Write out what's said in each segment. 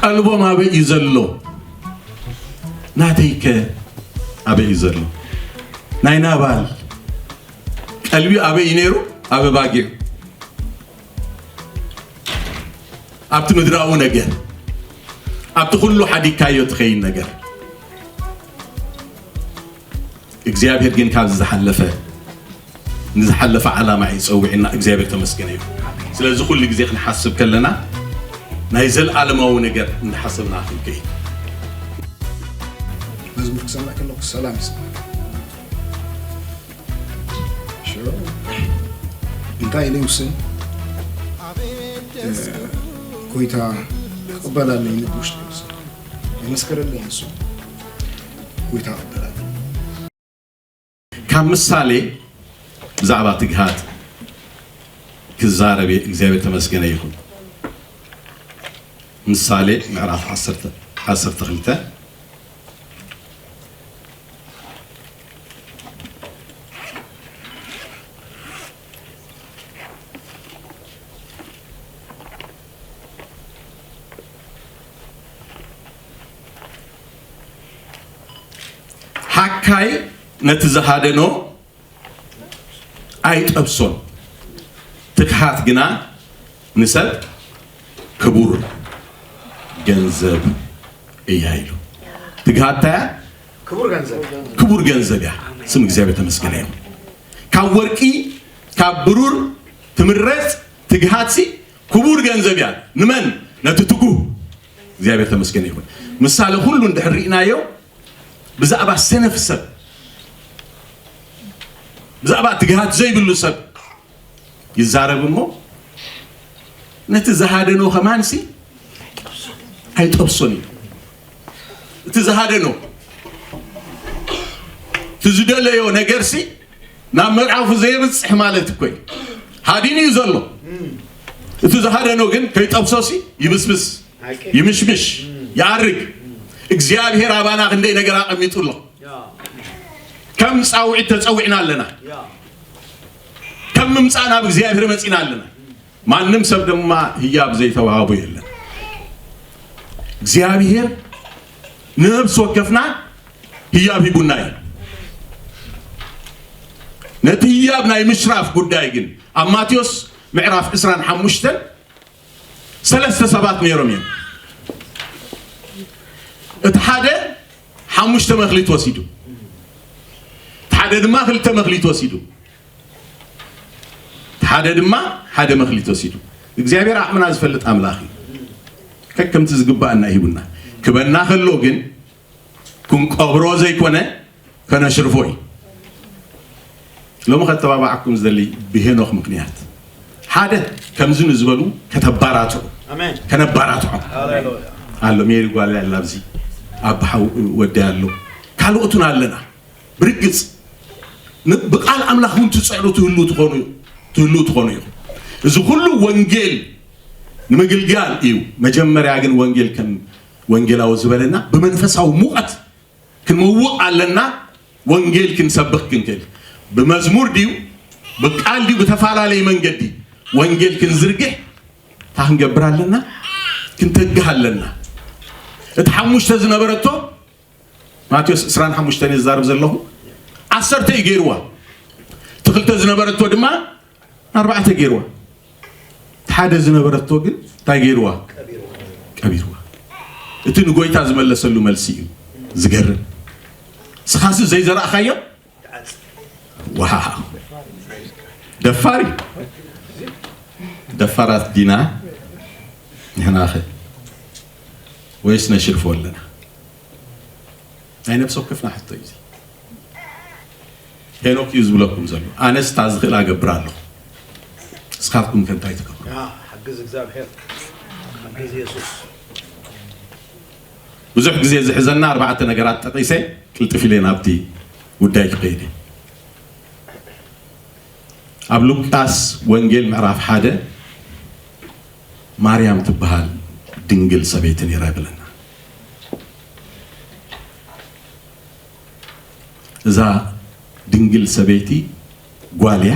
ቀልቦም ኣበይ እዩ ዘሎ? ናተይከ ኣበይ እዩ ዘሎ? ናይ ናባል ቀልቢ ኣበይ እዩ ነይሩ? ኣብ ኣባጊዕ። ኣብቲ ምድራዊ ነገር፣ ኣብቲ ኩሉ ሓዲግካዮ ትኸይድ ነገር። እግዚኣብሔር ግን ካብዚ ዝሓለፈ፣ ንዝሓለፈ ዓላማ እዩ ጸዊዕና። እግዚኣብሔር ተመስገነ ይኹን። ስለዚ ኩሉ ግዜ ክንሓስብ ከለና ናይ ዘልኣለማዊ ነገር እንዳሓሰብና ክንከይድ። መዝሙር ክሰምዕ ከለኩ ሰላም ይስማዕ። ሽዑ እንታይ ኢለ ይውስን? ጎይታ ክቕበላለይ ንብውሽጢ ይውስን። የመስከረለይ ንሱ። ጎይታ ክቕበላለይ። ካብ ምሳሌ ብዛዕባ ትግሃት ክዛረብ እየ። እግዚኣብሔር ተመስገነ ይኹን። ምሳሌ ምዕራፍ ዓሰርተ ክልተ። ሓካይ ነቲ ዝሃደኖ ኣይጠብሶን፣ ትግሃት ግና ንሰብ ክቡር ገንዘብ እያ ኢሉ። ትግሃት እንታይ እያ? ክቡር ገንዘብ። ክቡር ገንዘብ እያ። ስም እግዚኣብሔር ተመስገነ ይኹን። ካብ ወርቂ ካብ ብሩር ትምረፅ ትግሃትሲ ክቡር ገንዘብ እያ። ንመን? ነቲ ትጉህ። እግዚኣብሔር ተመስገነ ይኹን። ምሳሌ ኩሉ እንድሕር ርኢናዮ ብዛዕባ ሰነፍ ሰብ፣ ብዛዕባ ትግሃት ዘይብሉ ሰብ ይዛረብ እሞ ነቲ ዝሃደኖ ከማንሲ ኣይጠብሶን እዩ። እቲ ዝሃደኖ እቲ ዝደለዮ ነገርሲ ናብ ምዕራፉ ዘየብፅሕ ማለት እኮ እዩ። ሃዲኑ እዩ ዘሎ። እቲ ዝሃደኖ ግን ከይጠብሶሲ ይብስብስ፣ ይምሽምሽ፣ ይኣርግ። እግዚኣብሔር ኣባና ክንደይ ነገር ኣቐሚጡ ኣሎ። ከም ፃውዒት ተፀዊዕና ኣለና። ከም ምምፃእ ናብ እግዚኣብሔር መፂና ኣለና። ማንም ሰብ ድማ ህያብ ዘይተዋህቦ የለን። እግዚኣብሔር ንነብሲ ወከፍና ህያብ ሂቡና እዩ። ነቲ ህያብ ናይ ምሽራፍ ጉዳይ ግን ኣብ ማቴዎስ ምዕራፍ ዕስራን ሓሙሽተን ሰለስተ ሰባት ነይሮም እዮም። እቲ ሓደ ሓሙሽተ መክሊት ወሲዱ፣ እቲ ሓደ ድማ ክልተ መክሊት ወሲዱ፣ እቲ ሓደ ድማ ሓደ መክሊት ወሲዱ። እግዚኣብሔር ዓቕምና ዝፈልጥ ኣምላኽ እዩ። ከከምቲ ዝግባኣና ሂቡና። ክበና ከሎ ግን ክንቀብሮ ዘይኮነ ከነሽርፎ እዩ። ሎሚ ከተባባዓኩም ዝደሊ ብሄኖክ ምክንያት ሓደ ከምዚ ንዝበሉ ከተባራትዑ ኣሜን። ከነባራትዖም ሃሌሉያ። ኣሎ። ሜሪ ጓል ያላ ኣብዚ ኣብ ሓው ወዲ ኣሎ። ካልኦቱን ኣለና ብርግጽ ን- ብቃል ኣምላኽ እውን ትጽዕሩ ትህሉ ትኾኑ ትህሉ ትኾኑ ኢኹም። እዚ ኩሉ ወንጌል ንምግልጋል እዩ። መጀመርያ ግን ወንጌል ከም ወንጌላዊ ዝበለና ብመንፈሳዊ ሙቐት ክንመውቕ ኣለና። ወንጌል ክንሰብኽ ክንክእል ብመዝሙር ድዩ ብቃል ድዩ ብተፈላለየ መንገዲ ወንጌል ክንዝርግሕ እንታይ ክንገብር ኣለና? ክንተግህ ኣለና። እቲ ሓሙሽተ ዝነበረቶ ማቴዎስ ዕስራን ሓሙሽተን እየ ዝዛረብ ዘለኹ። ዓሰርተ እዩ ገይርዋ። እቲ ክልተ ዝነበረቶ ድማ ኣርባዕተ ገይርዋ። እቲ ሓደ ዝነበረቶ ግን እንታይ ገይርዋ? ቀቢርዋ። እቲ ንጎይታ ዝመለሰሉ መልሲ እዩ ዝገርም። ስኻሲ ዘይዘራእኻዮ ዋው ደፋር እዩ። ደፋራት ዲና ንሕናኸ ወይስ ነሽርፎ ኣለና? ናይ ነብሲ ወከፍና ሕቶ እዩ። ሄኖክ እዩ ዝብለኩም ዘሎ። ኣነስ እታ ዝኽእል ኣገብር ኣለኹ። እስካትኩም ከ እንታይ ትገብሩ? ሓግዝ እግዚኣብሔር ሓግዝ የሱስ። ብዙሕ ግዜ ዝሕዘና ኣርባዕተ ነገራት ጠቂሰ ቅልጥፍ ኢለ ናብቲ ጉዳይ ክኸይድ እየ። ኣብ ሉቃስ ወንጌል ምዕራፍ ሓደ ማርያም ትበሃል ድንግል ሰበይቲ ነይራ ይብለና። እዛ ድንግል ሰበይቲ ጓል እያ።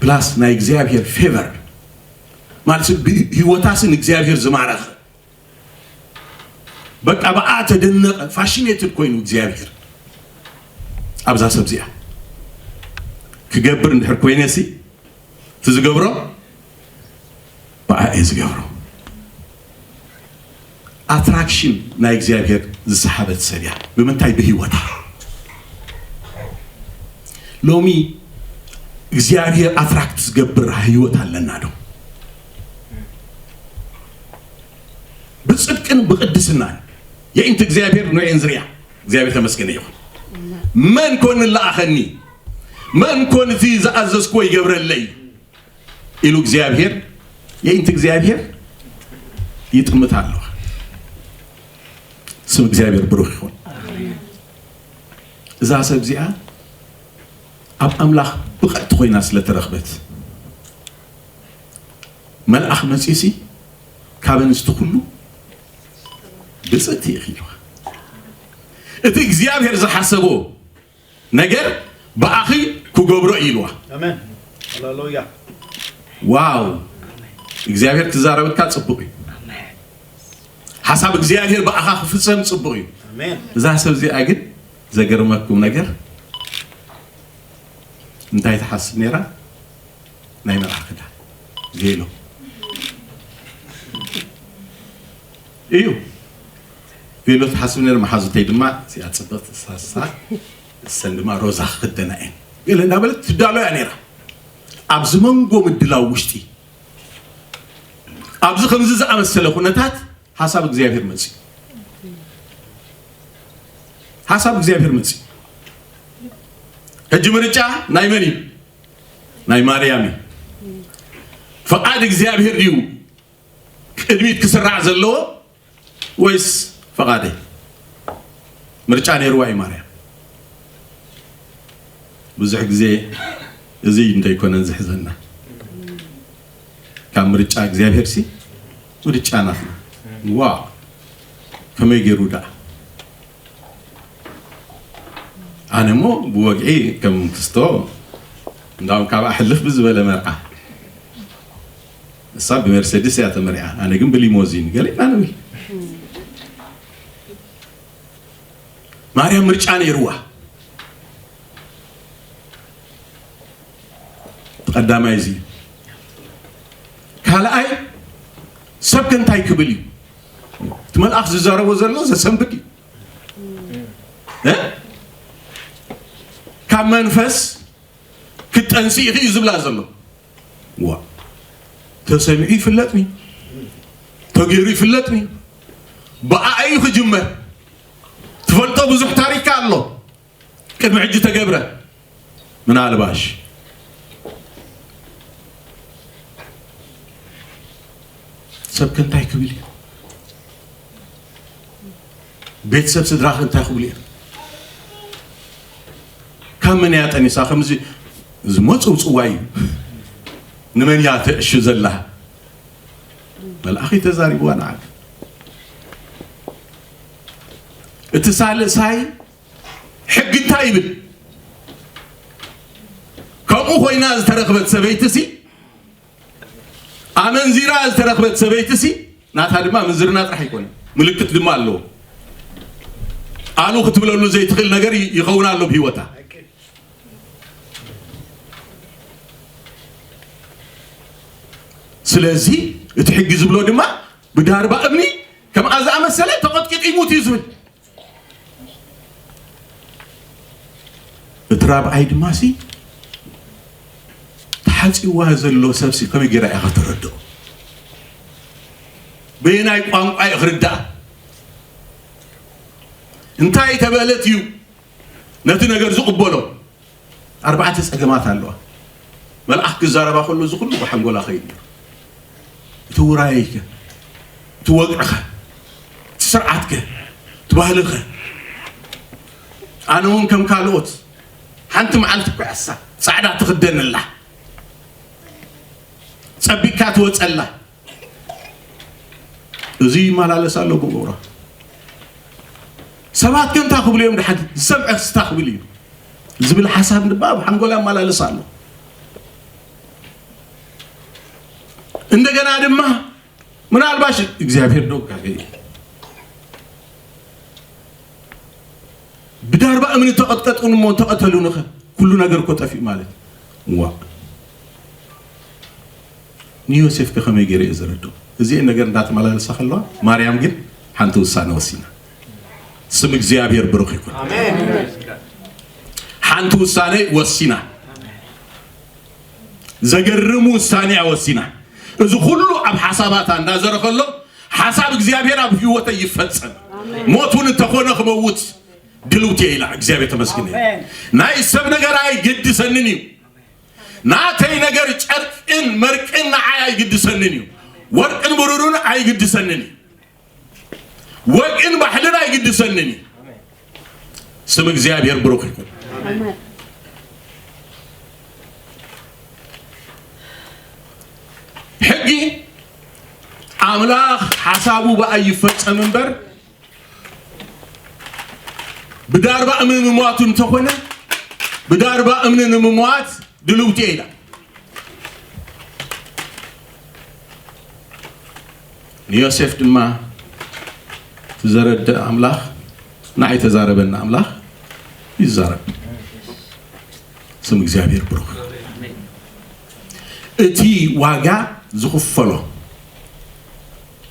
ፕላስ ናይ እግዚኣብሔር ፌቨር ማለት ህይወታሲ ንእግዚኣብሔር ዝማረኸ በቃ ብኣ ተደነቐ ፋሽኔትድ ኮይኑ እግዚኣብሔር ኣብዛ ሰብ እዚኣ ክገብር እንድሕር ኮይነ ሲ እቲ ዝገብሮ ብኣ እየ ዝገብሮ። ኣትራክሽን ናይ እግዚኣብሔር ዝሰሓበት ሰብ እያ። ብምንታይ? ብህይወታ። ሎሚ እግዚኣብሔር ኣትራክት ዝገብር ህይወት ኣለና ዶ? ብጽድቅን ብቕድስናን የእንቲ እግዚኣብሔር ንዕን ዝርያ እግዚኣብሔር ተመስገነ ይኹን። መን ኮን ንለኣኸኒ? መን ኮን እቲ ዝኣዘዝክዎ ይገብረለይ? ኢሉ እግዚኣብሔር የእንቲ እግዚኣብሔር ይጥምት ኣለዋ። ስም እግዚኣብሔር ብሩኽ ይኹን። እዛ ሰብ እዚኣ ኣብ ኣምላኽ ብቕዕቲ ኮይና ስለ ተረኽበት መልኣኽ መጺሲ ካብ ኣንስቲ ኩሉ ብጽእቲ ኢኺ ኢልዋ። እቲ እግዚኣብሔር ዝሓሰቦ ነገር ብኣኺ ክገብሮ እዩ ኢልዋ። ኣሜን። ሃሌሉያ። ዋው! እግዚኣብሔር ክዛረበካ ጽቡቕ እዩ። ሓሳብ እግዚኣብሔር ብኣኻ ክፍጸም ጽቡቕ እዩ። ኣሜን። እዛ ሰብ እዚኣ ግን ዘገርመኩም ነገር እንታይ ትሓስብ ነይራ? ናይ መልኣኽ ክዳን ቬሎ እዩ። ቬሎ ትሓስብ ነይረ። መሓዙተይ ድማ እዚኣ ጽብቕቲ ሳሳ እሰን ድማ ሮዛ ክኽደና እየን ገለ እንዳበለት ትዳሎ እያ ነይራ። ኣብዚ መንጎ ምድላው ውሽጢ ኣብዚ ከምዚ ዝኣመሰለ ኩነታት ሓሳብ እግዚኣብሔር መጽዩ። ሓሳብ እግዚኣብሔር መጽዩ። ሕጂ ምርጫ ናይ መን እዩ? ናይ ማርያም እዩ። ፍቓድ እግዚኣብሔር ድዩ ቅድሚት ክስራዕ ዘለዎ ወይስ ፍቓደይ? ምርጫ ነይርዋ እዩ ማርያም። ብዙሕ ግዜ እዚ እንተይኮነን ዝሕዘና ካብ ምርጫ እግዚኣብሔር ሲ ምርጫ ናትና። ዋ ከመይ ገይሩ ደኣ ኣነ እሞ ብወግዒ ከም ክስቶ እንዳውም ካብኣ ሕልፍ ብዝበለ መርዓ እሳ ብመርሴድስ እያ ተመሪዓ ኣነ ግን ብሊሞዚን ገለ ኢና ንብል። ማርያም ምርጫ ነይርዋ። ቀዳማይ እዚ ካልኣይ ሰብ ከንታይ ክብል እዩ? እቲ መልኣኽ ዝዛረቦ ዘሎ ዘሰንብድ እዩ። ካብ መንፈስ ክትጠንሲ ኢኺ እዩ ዝብላ ዘሎ። ዋ ተሰሚዑ ይፍለጥኒ ተገይሩ ይፍለጥኒ። ብኣኣ እዩ ክጅመር። ትፈልጦ ብዙሕ ታሪካ ኣሎ። ቅድሚ ሕጂ ተገብረ ምናልባሽ ሰብ ከ እንታይ ክብል እዩ? ቤተሰብ ስድራ ከ እንታይ ክብሉ እዮም? ካብ መን እያ ጠኒሳ ከምዚ ዝመፅው ፅዋ እዩ? ንመን እያ ተእሹ ዘላ? መልኣኺ ተዛሪብዋ ንዓል እቲ ሳልሳይ ሕጊ እንታይ ይብል? ከምኡ ኮይና ዝተረኽበት ሰበይቲ ሲ ኣመንዚራ ዝተረኽበት ሰበይቲ ሲ ናታ ድማ ምንዝርና ጥራሕ ኣይኮነ ምልክት ድማ ኣለዎ። ኣሉ ክትብለሉ ዘይትኽእል ነገር ይኸውን ኣሎ ብህይወታ። ስለዚ እቲ ሕጊ ዝብሎ ድማ ብዳርባ እምኒ ከምኣ ዝኣመሰለ ተቐጥቂጡ ይሙት እዩ ዝብል። እቲ ራብዓይ ድማ ሲ ተሓፂዋ ዘሎ ሰብሲ ከመይ ገይራ ኢኻ ተረድኦ? በየናይ ቋንቋ እዩ ክርዳእ? እንታይ ተበለት እዩ ነቲ ነገር ዝቕበሎ? ኣርባዕተ ጸገማት ኣለዋ። መልኣኽ ክዛረባ ከሎ እዚ ኩሉ ብሓንጎላ ኸይድ እዩ። እቲ ውራየይከ፣ እቲ ወግዕኸ፣ እቲ ስርዓትከ፣ እቲ ባህልኸ። ኣነ እውን ከም ካልኦት ሓንቲ መዓልቲ እኮ ያሳ ጻዕዳ ትኽደን ኣላ፣ ጸቢቕካ ትወጸላ። እዚ ይመላለስ ኣሎ ብእግሩ። ሰባት ግን እንታይ ክብሉ እዮም? ድሓን ዝሰምዐ ስታ ክብል እዩ ዝብል ሓሳብ ድማ ኣብ ሓንጎላ ይመላለስ ኣሎ። እንደገና ድማ ምናልባሽ እግዚኣብሔር ዶ ጋገ ብዳርባ እምኒ ተቐጥቀጡን እሞ እንተቐተሉንኸ ኩሉ ነገር እኮ ጠፊኡ ማለት ዋ ንዮሴፍ ከ ከመይ ገይሩ እዩ ዘረድኦ? እዚኤን ነገር እንዳተመላለሳ ከለዋ ማርያም ግን ሓንቲ ውሳነ ወሲና። ስም እግዚኣብሔር ብሩኽ ይኩን። ሓንቲ ውሳነ ወሲና። ዘገርም ውሳኔ ኣወሲና። እዚ ኩሉ ኣብ ሓሳባታ እንዳዘረ ከሎ ሓሳብ እግዚኣብሔር ኣብ ህይወተይ ይፈጸም። ሞት እውን እንተኾነ ክመውት ድልውቲ እየ ኢላ። እግዚኣብሔር ተመስገን። ናይ ሰብ ነገር ኣይግድሰንን እዩ። ናተይ ነገር ጨርቅን መርቅን ንዓይ ኣይግድሰንን እዩ። ወርቅን ብሩርን ኣይግድሰንን እዩ። ወግን ባህልን ኣይግድሰንን እዩ። ስም እግዚኣብሔር ብሩኽ ይኩን። ሕጊ ኣምላኽ ሓሳቡ ብኣይ ይፈጸም እምበር ብዳርባ እምኒ ምሟቱ እንተኾነ ብዳርባ እምኒ ንምሟት ድልውቲ እየ ኢላ። ንዮሴፍ ድማ እቲ ዘረድእ ኣምላኽ ንዓይ ተዛረበኒ ኣምላኽ ይዛረብ። ስም እግዚኣብሔር ብሩኽ። እቲ ዋጋ ዝኽፈሎ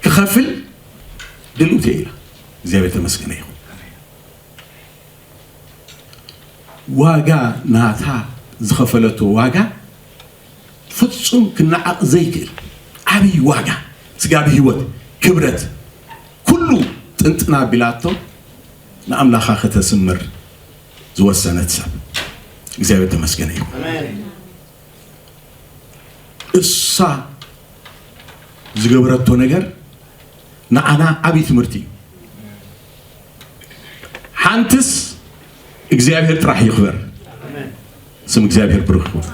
ክኸፍል ድልውቲ ኢላ እግዚኣብሔር ተመስገነ ይኹን። ዋጋ ናታ ዝኸፈለቶ ዋጋ ፍጹም ክነዓቕ ዘይክእል ዓብዪ ዋጋ ስጋብ ህይወት ክብረት ኩሉ ጥንጥና ኣቢላቶ ንኣምላኻ ከተስምር ዝወሰነት ሰብ እግዚኣብሔር ተመስገነ እዩ። እሳ ዝገበረቶ ነገር ንዓና ዓብዪ ትምህርቲ እዩ። ሓንትስ እግዚኣብሔር ጥራሕ ይኽበር። ስም እግዚኣብሔር ብሩኽ ይኹን።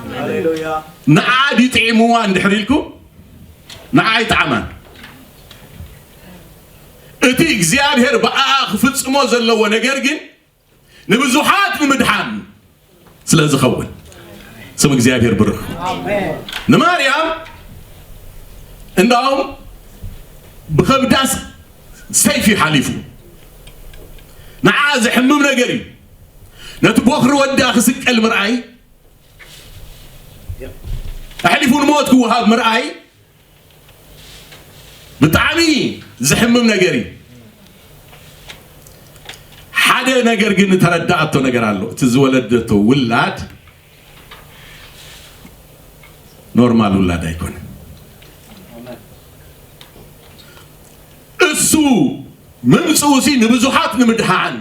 ንዓ ድዩ ጥዒምዋ እንድሕር ኢልኩም ንዓ ኣይጠዓማን። እቲ እግዚኣብሔር ብኣኣ ክፍጽሞ ዘለዎ ነገር ግን ንብዙሓት ንምድሓን ስለ ዝኸውን ስም እግዚኣብሔር ብሩኽ። ንማርያም እንዳውም ብኸብዳስ ሰይፊ ሓሊፉ ንዓ ዘሕምም ነገር እዩ። ነቲ ቦኽሪ ወዳ ክስቀል ምርኣይ ኣሕሊፉ ንሞት ክወሃብ ምርኣይ ብጣዕሚ ዘሕምም ነገር እዩ። ሓደ ነገር ግን ተረዳኣቶ ነገር ኣሎ። እቲ ዝወለደቶ ውላድ ኖርማል ውላድ ኣይኮነን። እሱ ምምፅኡ ሲ ንብዙሓት ንምድሓን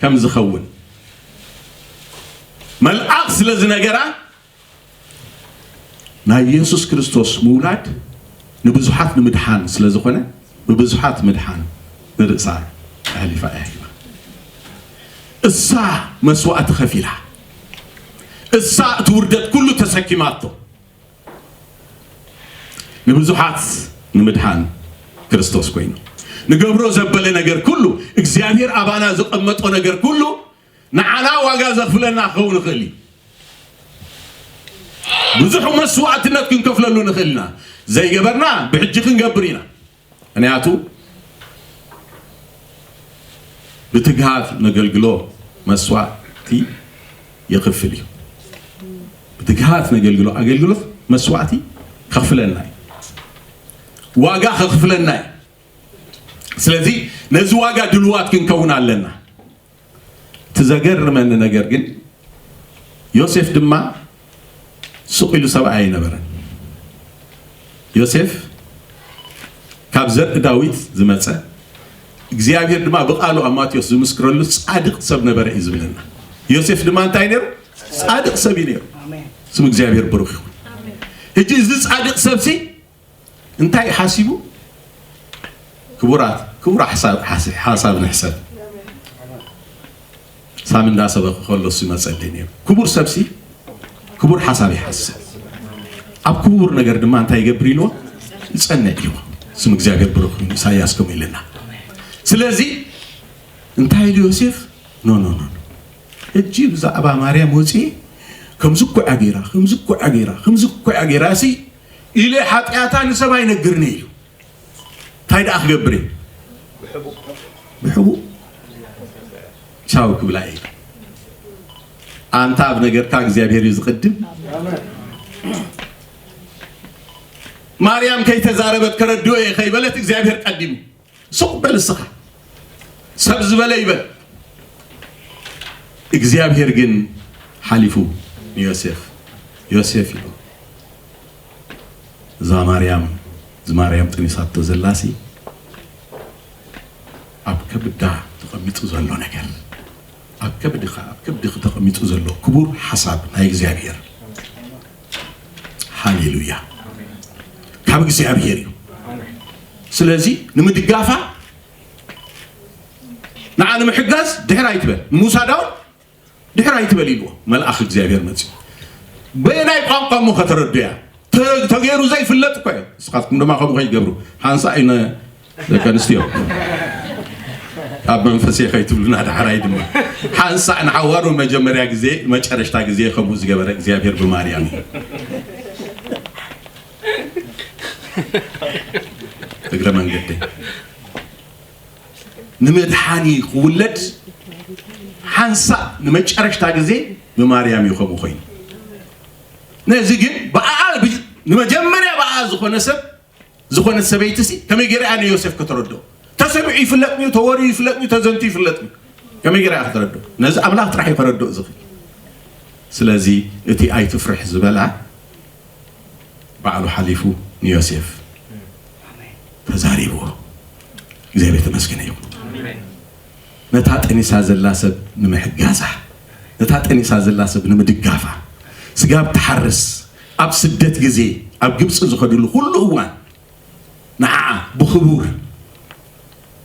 ከም ዝኸውን መልኣኽ ስለ ዝነገራ ናይ የሱስ ክርስቶስ ምውላድ ንብዙሓት ንምድሓን ስለ ዝኾነ ብብዙሓት ምድሓን ንርእሳ ኣሕሊፋ እያ ሂባ። እሳ መስዋእቲ ከፊላ እሳ እቲ ውርደት ኩሉ ተሰኪማቶ ንብዙሓት ንምድሓን ክርስቶስ ኮይኑ ንገብሮ ዘበለ ነገር ኩሉ እግዚኣብሔር ኣባና ዘቐመጦ ነገር ኩሉ ንዓና ዋጋ ዘኽፍለና ክኸውን ይኽእል እዩ። ብዙሕ መስዋዕትነት ክንከፍለሉ ንኽእል ኢና። ዘይገበርና ብሕጂ ክንገብር ኢና። ምክንያቱ ብትግሃት ነገልግሎ መስዋዕቲ የኽፍል እዩ። ብትግሃት ነገልግሎ ኣገልግሎት መስዋዕቲ ከኽፍለና እዩ። ዋጋ ከኽፍለና እዩ። ስለዚ ነዚ ዋጋ ድልዋት ክንከውን ኣለና። እቲ ዘገርመኒ ነገር ግን ዮሴፍ ድማ ስቕ ኢሉ ሰብኣይ ኣይነበረን። ዮሴፍ ካብ ዘርኢ ዳዊት ዝመፀ እግዚኣብሔር ድማ ብቃሉ ኣብ ማቴዎስ ዝምስክረሉ ፃድቕ ሰብ ነበረ እዩ ዝብለና። ዮሴፍ ድማ እንታይ ነይሩ? ፃድቕ ሰብ እዩ ነይሩ። ስም እግዚኣብሔር ብሩኽ ይኹን። ሕጂ እዚ ፃድቕ ሰብሲ እንታይ ሓሲቡ? ክቡራት ክቡር ሓሳብ ንሕሰብ። ሳሚ እንዳሰበ ከሎ እሱ ይመፀለይ ነይሩ። ክቡር ሰብሲ ክቡር ሓሳብ ይሓስብ፣ ኣብ ክቡር ነገር ድማ እንታይ ይገብር ኢልዎ? ይፀንዕ ኢልዎ። ስም እግዚኣብሔር ብሩክ። ኢሳያስ ከምኡ ኢልና። ስለዚ እንታይ ኢሉ ዮሴፍ? ኖ ኖ ኖ፣ እጂ ብዛዕባ ማርያም ወፅኤ ከምዚ እኮ እያ ገይራ፣ ከምዚ እኮ እያ ገይራ፣ ከምዚ እኮ እያ ገይራ ሲ ኢለ ሓጢኣታ ንሰብ ኣይነግርን ኢሉ። እንታይ ደኣ ክገብር እዩ? ብሕቡእ ቻው ክብላ እዩ። ኣንታ ኣብ ነገርካ እግዚኣብሔር እዩ ዝቕድም። ማርያም ከይተዛረበት ከረድኦ እየ ከይበለት እግዚኣብሔር ቀዲሙ። ሱቕ በል እስኻ። ሰብ ዝበለ ይበል። እግዚኣብሔር ግን ሓሊፉ ንዮሴፍ፣ ዮሴፍ ኢሉ፣ እዛ ማርያም፣ እዚ ማርያም ጠኒሳቶ ዘላሲ ኣብ ከብዳ ተቐሚጡ ዘሎ ነገር፣ ኣብ ከብድኻ፣ ኣብ ከብድኺ ተቐሚጡ ዘሎ ክቡር ሓሳብ ናይ እግዚኣብሔር። ሃሌሉያ። ካብ እግዚኣብሔር እዩ። ስለዚ ንምድጋፋ፣ ንዓ ንምሕጋዝ ድሕር ኣይትበል፣ ንምውሳድ እውን ድሕር ኣይትበል ኢልዎ መልኣኽ እግዚኣብሔር መጺኡ። በየናይ ቋንቋ እሞ ከተረድያ? ተ-፣ ተገይሩ ዘይፍለጥ እኮ እዩ። ንስኻትኩም ድማ ከምኡ ከይትገብሩ። ሓንሳእ ኢነ ደቂ ኣንስትዮ ኣብ መንፈስ እየ ከይትብሉና፣ ዳሕራይ ድማ ሓንሳእ ንሓዋሩ መጀመርያ ግዜ፣ መጨረሽታ ግዜ ከምኡ ዝገበረ እግዚኣብሔር ብማርያም እዩ። እግረ መንገደይ ንምድሓኒ ክውለድ ሓንሳእ ንመጨረሽታ ግዜ ብማርያም እዩ ከምኡ ኮይኑ። ነዚ ግን ብኣኣ ብ-፣ ንመጀመርያ ብኣኣ ዝኾነ ሰብ፣ ዝኾነት ሰበይቲ ሲ ከመይ ገይራ እያ ንዮሴፍ ከተረድኦ? ተሰሚዑ ይፍለጥ እዩ፣ ተወርዩ ይፍለጥ እዩ፣ ተዘንቱ ይፍለጥ እዩ። ከመይ ገይራ እያ ከተረድኦ? ነዚ ኣምላኽ ጥራሕ እዩ ከረድኦ ዝኽእል። ስለዚ እቲ ኣይትፍርሕ ዝበላ ባዕሉ ሓሊፉ ንዮሴፍ ተዛሪብዎ። እግዚኣብሔር ተመስገነ ይኹን። ነታ ጠኒሳ ዘላ ሰብ ንምሕጋዛ፣ ነታ ጠኒሳ ዘላ ሰብ ንምድጋፋ፣ ስጋብ ትሓርስ፣ ኣብ ስደት ግዜ፣ ኣብ ግብፂ ዝኸድሉ ኩሉ እዋን ንዓዓ ብኽቡር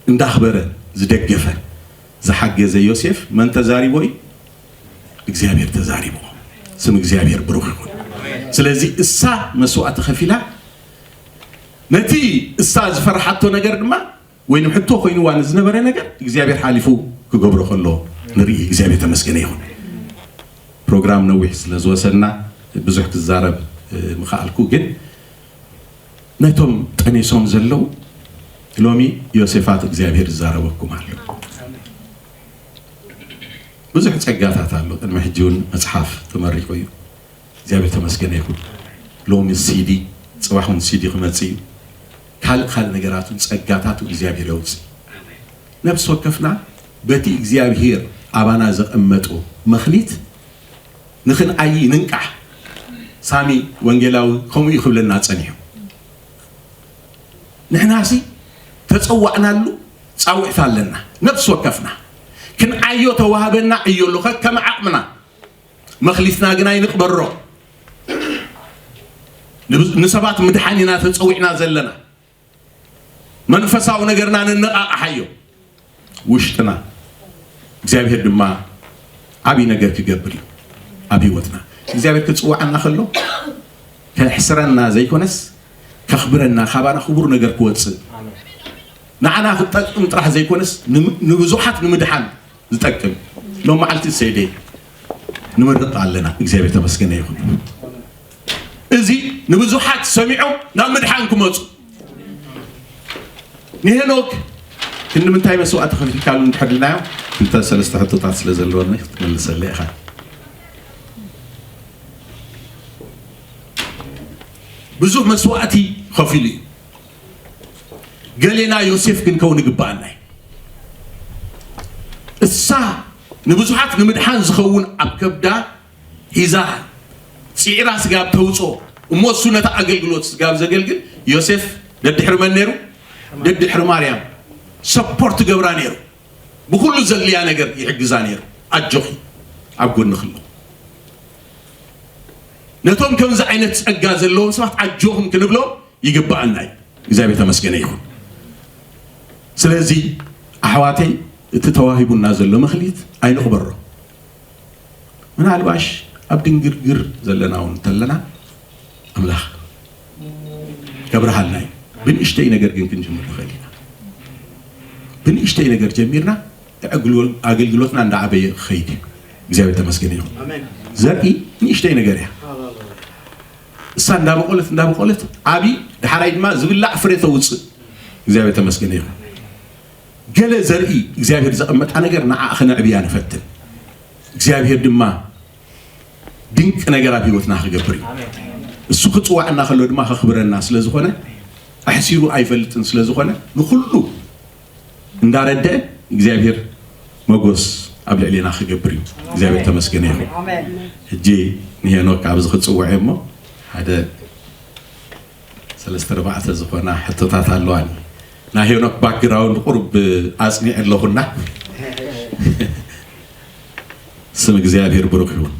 እንዳኽበረ ዝደገፈ ዝሓገዘ ዮሴፍ መን ተዛሪቦ እዩ? እግዚኣብሔር ተዛሪቦ። ስም እግዚኣብሔር ብሩኽ ይኹን። ስለዚ እሳ መስዋእቲ ከፊላ፣ ነቲ እሳ ዝፈርሓቶ ነገር ድማ፣ ወይ ንሕቶ ኮይንዋ ንዝነበረ ነገር እግዚኣብሔር ሓሊፉ ክገብሮ ከሎ ንርኢ። እግዚኣብሔር ተመስገነ ይኹን። ፕሮግራም ነዊሕ ስለ ዝወሰድና ብዙሕ ክዛረብ፣ እ፣ ምኸኣልኩ፣ ግን ነቶም ጠኒሶም ዘለዉ ሎሚ ዮሴፋት እግዚኣብሔር ይዛረበኩም ኣሎ። ብዙሕ ጸጋታት ኣሎ። ቅድሚ ሕጂ እውን መጽሓፍ ተመሪቑ እዩ። እግዚኣብሔር ተመስገነ ይኹን። ሎሚ ሲዲ፣ ጽባሕ እውን ሲዲ ክመጽእ እዩ። ካልእ ካልእ ነገራት እውን ጸጋታት እውን እግዚኣብሔር የውጽእ። ነፍሲ ወከፍና በቲ እግዚኣብሔር ኣባና ዘቐመጦ መኽሊት ንኽንዓዪ ንንቃሕ። ሳሚ ወንጌላዊ ከምኡ እዩ ክብለና ጸኒሑ። ንሕናሲ ተጸዋዕናሉ ጻውዒት ኣለና። ነፍሲ ወከፍና ክንዓዮ ተዋህበና ዕዮ ኣሎ፣ ከከም ዓቕምና። መኽሊትና ግን ኣይንቕበሮ። ንብ-፣ ንሰባት ምድሓን ኢና ተጸዊዕና ዘለና። መንፈሳዊ ነገርና ነነቓቕሓዮ። ውሽጥና እግዚኣብሔር ድማ ዓብዪ ነገር ክገብር እዩ ኣብ ህይወትና። እግዚኣብሔር ክጽውዓና ከሎ ከሕስረና ዘይኮነስ ከኽብረና፣ ካባና ክቡር ነገር ክወጽእ፣ ንዓና ክጠቅም ጥራሕ ዘይኮነስ ንም-፣ ንብዙሓት ንምድሓን ዝጠቅም። ሎም መዓልቲ ሰይደ ንምርቕ ኣለና። እግዚኣብሔር ተመስገነ ይኹን። እዚ ንብዙሓት ሰሚዖም ናብ ምድሓን ክመጹ። ንሄኖክ ክንዲ ምንታይ መስዋእቲ ከፊልካሉ እንድሕር ኢልናዮ፣ ክልተ ሰለስተ ሕቶታት ስለ ዘለወኒ ክትመልሰለይ ኢኻ። ብዙሕ መስዋእቲ ከፊሉ እዩ። ገሌና ዮሴፍ ክንከውን ይግብኣና እዩ። እሳ ንብዙሓት ንምድሓን ዝኸውን ኣብ ከብዳ ሒዛ፣ ጽዒራ ስጋብ ተውጾ፣ እሞ እሱ ነታ ኣገልግሎት ስጋብ ዘገልግል፣ ዮሴፍ ደድሕሪ መን ነይሩ? ደድሕሪ ማርያም ሰፖርት ገብራ ነይሩ። ብኹሉ ዘድልያ ነገር ይሕግዛ ነይሩ። ኣጆኺ፣ ኣብ ጎንኺ ኣለኹ። ነቶም ከምዚ ዓይነት ጸጋ ዘለዎም ሰባት ኣጆኹም ክንብሎም ይግብኣና እዩ። እግዚኣብሔር ተመስገነ ይኹን። ስለዚ ኣሕዋተይ፣ እቲ ተዋሂቡና ዘሎ መኽሊት ኣይንቕበሮ። ምናልባሽ ኣብ ድንግርግር ዘለና እውን እንተለና፣ ኣምላኽ ከብርሃልና እዩ። ብንእሽተይ ነገር ግን ክንጅምር ንኽእል ኢና። ብንእሽተይ ነገር ጀሚርና፣ ኣግሎ-፣ ኣገልግሎትና እንዳዓበየ ክኸይድ እዩ። እግዚኣብሔር ተመስገነ ይኹን። ኣሜን። ዘርኢ ንእሽተይ ነገር እያ። እሳ እንዳበቆለት እንዳበቆለት ዓቢ፣ ድሓራይ ድማ ዝብላዕ ፍሬ ተውፅእ። እግዚኣብሔር ተመስገነ ይኹን። ገለ ዘርኢ እግዚኣብሔር ዘቐመጣ ነገር ንዓ ክነዕብያ ንፈትን። እግዚኣብሔር ድማ ድንቂ ነገር ኣብ ህይወትና ክገብር እዩ። እሱ ክፅዋዕና ከሎ ድማ ከኽብረና ስለ ዝኾነ፣ ኣሕሲሩ ኣይፈልጥን ስለ ዝኾነ፣ ንኹሉ እንዳረደ እግዚኣብሔር መጎስ ኣብ ልዕሌና ክገብር እዩ። እግዚኣብሔር ተመስገነ ይኹን። ሕጂ ንሄኖክ ኣብዚ ክፅውዕ እሞ ሓደ ሰለስተ ኣርባዕተ ዝኾና ሕቶታት ኣለዋኒ። ናይ ሄኖክ ባክግራውንድ ቁሩብ ኣጽኒዐ ኣለኹና። ስም እግዚኣብሔር ብሩኽ ይኹን።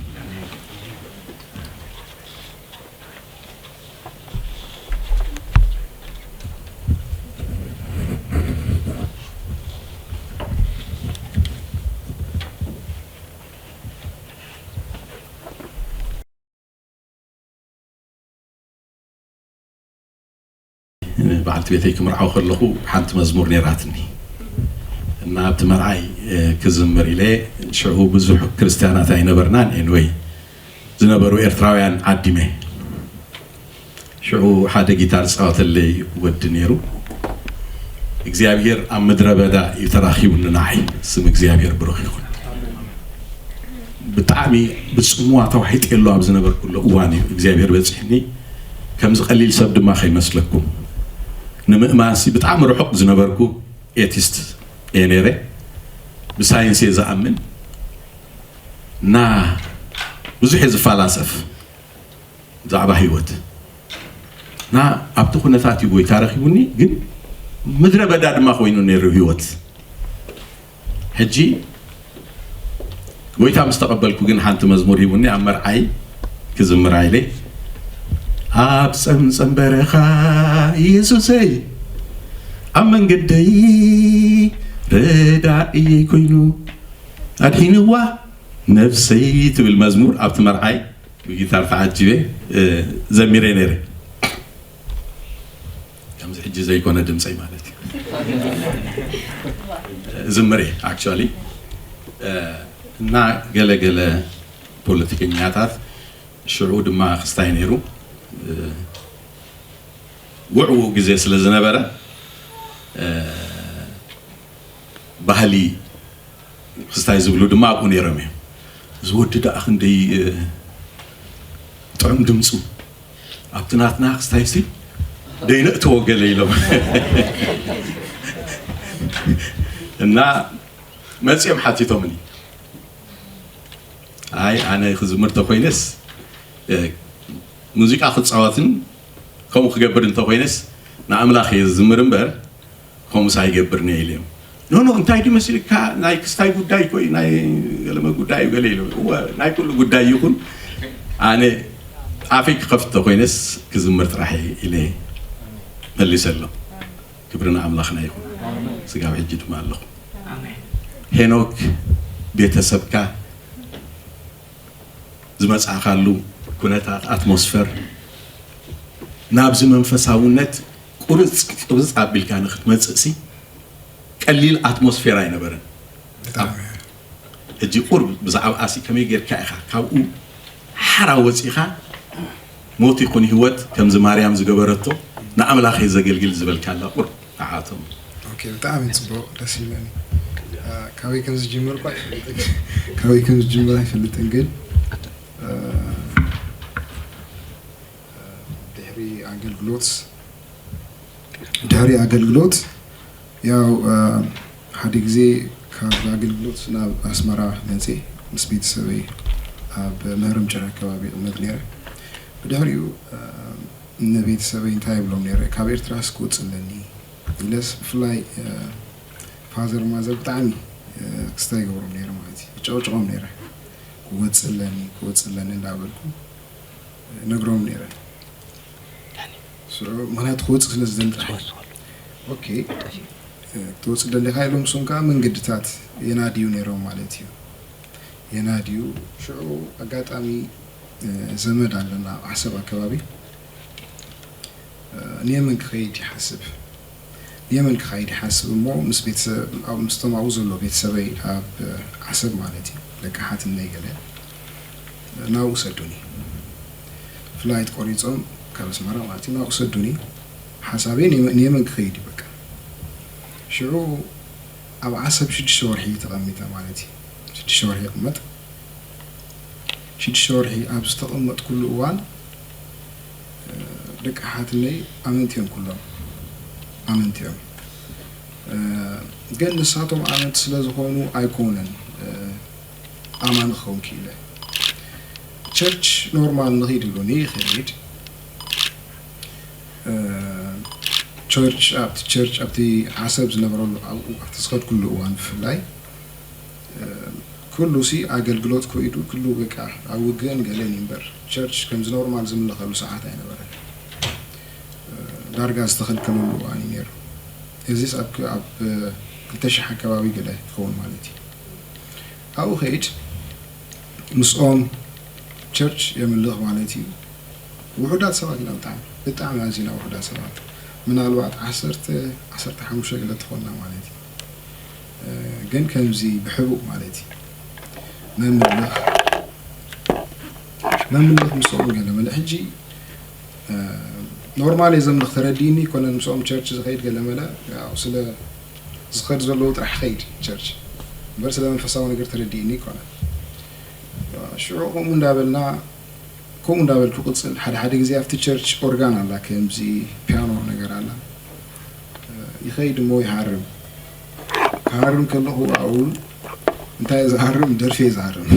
በዓልቲ ቤተይ ክምርዓው ከለኹ ሓንቲ መዝሙር ነይራትኒ እና ኣብቲ መርዓይ ክዝምር ኢለ ሽዑ ብዙሕ ክርስትያናት ኣይነበርናን። ኤንወይ ዝነበሩ ኤርትራውያን ዓዲመ ሽዑ ሓደ ጊታር ዝፃወተለይ ወዲ ነይሩ። እግዚኣብሔር ኣብ ምድረ በዳ እዩ ተራኺቡኒ ንዓይ። ስም እግዚኣብሔር ብሩኽ ይኹን። ብጣዕሚ ብፅምዋ ተዋሒጠሉ ኣብ ዝነበርኩሉ እዋን እዩ እግዚኣብሔር በፂሕኒ። ከምዚ ቀሊል ሰብ ድማ ከይመስለኩም ንምእማንሲ ብጣዕሚ ርሑቕ ዝነበርኩ ኤቲስት እየ ነይረ። ብሳይንስ እየ ዝኣምን እና ብዙሕ እየ ዝፈላሰፍ ብዛዕባ ህይወት እና ኣብቲ ኩነታት እዩ ጎይታ ረኺቡኒ። ግን ምድረ በዳ ድማ ኮይኑ ነይሩ ህይወት። ሕጂ ጎይታ ምስ ተቐበልኩ ግን ሓንቲ መዝሙር ሂቡኒ ኣብ መርዓይ ክዝምራ ኢለ ኣብ ጸምጸም በረኻ ኢየሱሰይ ኣብ መንገደይ ረዳእየይ ኮይኑ ኣድሒንዋ ነፍሰይ ትብል መዝሙር ኣብቲ መርዓይ ብጊታር ተዓጂበ ዘሚረ ነይረ። ከምዚ ሕጂ ዘይኮነ ድምፀይ ማለት እዩ። ዝምሬ ኣክቹዋሊ እና ገለ ገለ ፖለቲከኛታት ሽዑ ድማ ክስታይ ነይሩ። ውዕው ግዜ ስለ ዝነበረ ባህሊ ክስታይ ዝብሉ ድማ ኣብኡ ነይሮም እዮም። እዚ ወዲ ደኣ ክንደይ ጥዑም ድምፁ ኣብቲ ናትና ክስታይ ሲ ደይነእትዎ ገለ ኢሎም እና መፂኦም ሓቲቶምኒ። ኣይ ኣነ ክዝምር ተኮይነስ ሙዚቃ ክፃወትን ከምኡ ክገብር እንተኮይነስ ንኣምላኽ እየ ዝዝምር እምበር ከምኡስ ኣይገብርን እየ ኢለ እዮም። ኖኖ እንታይ ድዩ መሲልካ ናይ ክስታይ ጉዳይ ኮይ ናይ ገለመ ጉዳይ እዩ ገለ ኢለ እወ ናይ ኩሉ ጉዳይ ይኹን ኣነ ኣፈይ ክኸፍት ተኮይነስ ክዝምር ጥራሕ እየ ኢለ መሊሰሎም። ክብሪ ንኣምላኽና ይኹን። ስጋብ ሕጂ ድማ ኣለኹ። ሄኖክ ቤተሰብካ ዝመጻእካሉ ኩነታት ኣትሞስፈር ናብዚ መንፈሳውነት ቁርጽ ቅብጽ ኣቢልካ ንክትመጽእ ሲ ቀሊል ኣትሞስፌር ኣይነበረን። ሕጂ ቁርብ ብዛዕባ ኣሲ ከመይ ጌርካ ኢኻ ካብኡ ሓራ ወጺኻ ሞት ይኹን ህይወት ከምዚ ማርያም ዝገበረቶ ንኣምላኸይ ዘገልግል ዝበልካላ ቁርብ ንዓቶም። ኦኬ ብጣዕሚ ጽቡቕ ደስ ይብለኒ። ካበይ ከም ዝጅምር እኳ ኣይፈልጥን ካበይ ከም ዝጅምር ኣይፈልጥን ግን ድሕሪ ኣገልግሎት ድሕሪ ኣገልግሎት ያው ሓደ ግዜ ካብ ኣገልግሎት ናብ ኣስመራ መፅየ ምስ ቤተሰበይ ኣብ ምህርም ጭራ ከባቢ ይቕመጥ ነይረ። ብድሕሪኡ ንቤተሰበይ እንታይ ይብሎም ነይረ ካብ ኤርትራስ ክወፅእ ኣለኒ ኢለስ ብፍላይ ፋዘር ማዘር ብጣዕሚ ክስታ ይገብሮም ነይረ ማለት እዩ። ይጨቕጭቖም ነይረ ክወፅእ ኣለኒ ክወፅእ ኣለኒ እንዳበልኩ ነግሮም ነይረ። ስዑ ምክንያቱ ክወፅእ ስለ ዝደሊ ጥራሕ ኦኬ ክትወፅእ ደሊካ ኢሎም ንሶም ከዓ መንገድታት የናድዩ ነይሮም ማለት እዩ። የናድዩ ሽዑ ኣጋጣሚ ዘመድ ኣለና ኣብ ዓሰብ ኣከባቢ ንየመን ክኸይድ ይሓስብ ንየመን ክኸይድ ይሓስብ እሞ ምስ ቤተሰብ ምስቶም ኣብኡ ዘሎ ቤተሰበይ ኣብ ዓሰብ ማለት እዩ ደቂ ሓትነይ ገለ ናብኡ ሰዱኒ። ፍላይት ቆሪጾም ካብ ኣስመራ ማለት እዩ ናብኡ ሰዱኒ። ሓሳበይ ንየመ- ንየመን ክኸይድ እዩ በቃ። ሽዑ ኣብ ዓሰብ ሽዱሽተ ወርሒ ተቐሚጠ ማለት እዩ። ሽዱሽተ ወርሒ ይቕመጥ። ሽዱሽተ ወርሒ ኣብ ዝተቐመጥኩሉ እዋን ደቂ ሓትነይ ኣመንቲ እዮም፣ ኩሎም ኣመንቲ እዮም። ግን ንሳቶም ኣመንቲ ስለ ዝኾኑ ኣይኮነን ኣማኒ ክኸውን ክኢለ። ቸርች ኖርማል ንኺድ ኢሉኒ ይኸይድ። ቸርች ኣብቲ ቸርች ኣብቲ ዓሰብ ዝነበረሉ ኣብኡ ኣብቲ ዝኸድኩሉ እዋን ብፍላይ ኩሉ ሲ ኣገልግሎት ኮይዱ ኩሉ በቃ ኣብ ውግእን ገለን እዩ እምበር ቸርች ከምዚ ኖርማል ዝምለኸሉ ሰዓት ኣይነበረን። ዳርጋ ዝተኸልከለሉ እዋን እዩ ነይሩ። እዚስ ኣብ ኣብ ክልተ ሽሕ ኣከባቢ ገለ ይኸውን ማለት እዩ። ኣብኡ ከይድ ምስኦም ቸርች የምልኽ ማለት እዩ። ውሑዳት ሰባት ኢና ብጣዕሚ ብጣዕሚ ኣዚና ውሑዳት ሰባት ምናልባት ዓሰርተ ዓሰርተ ሓሙሽተ ገለ ትኾንና ማለት እዩ። ግን ከምዚ ብሕቡእ ማለት እዩ መምልኽ መምልኽ ምስኦም ገለ መለ ሕጂ ኖርማል እየ ዘምልኽ ተረዲእኒ ይኮነን ምስኦም ቸርች ዝኸይድ ገለ መለ ስለ ዝኸድ ዘለዉ ጥራሕ ኸይድ ቸርች እምበር ስለ መንፈሳዊ ነገር ተረዲእኒ ይኮነን። ሽዑ ከምኡ እንዳበልና ከምኡ እንዳበልኩ ቅፅል ሓደ ሓደ ግዜ ኣብቲ ቸርች ኦርጋን ኣላ ከምዚ ፒያኖ ነገር ኣላ ይኸይድ እሞ ይሃርም። ክሃርም ከለኹ ኣብኡ እውን እንታይ እየ ዝሃርም? ደርፊ እየ ዝሃርም።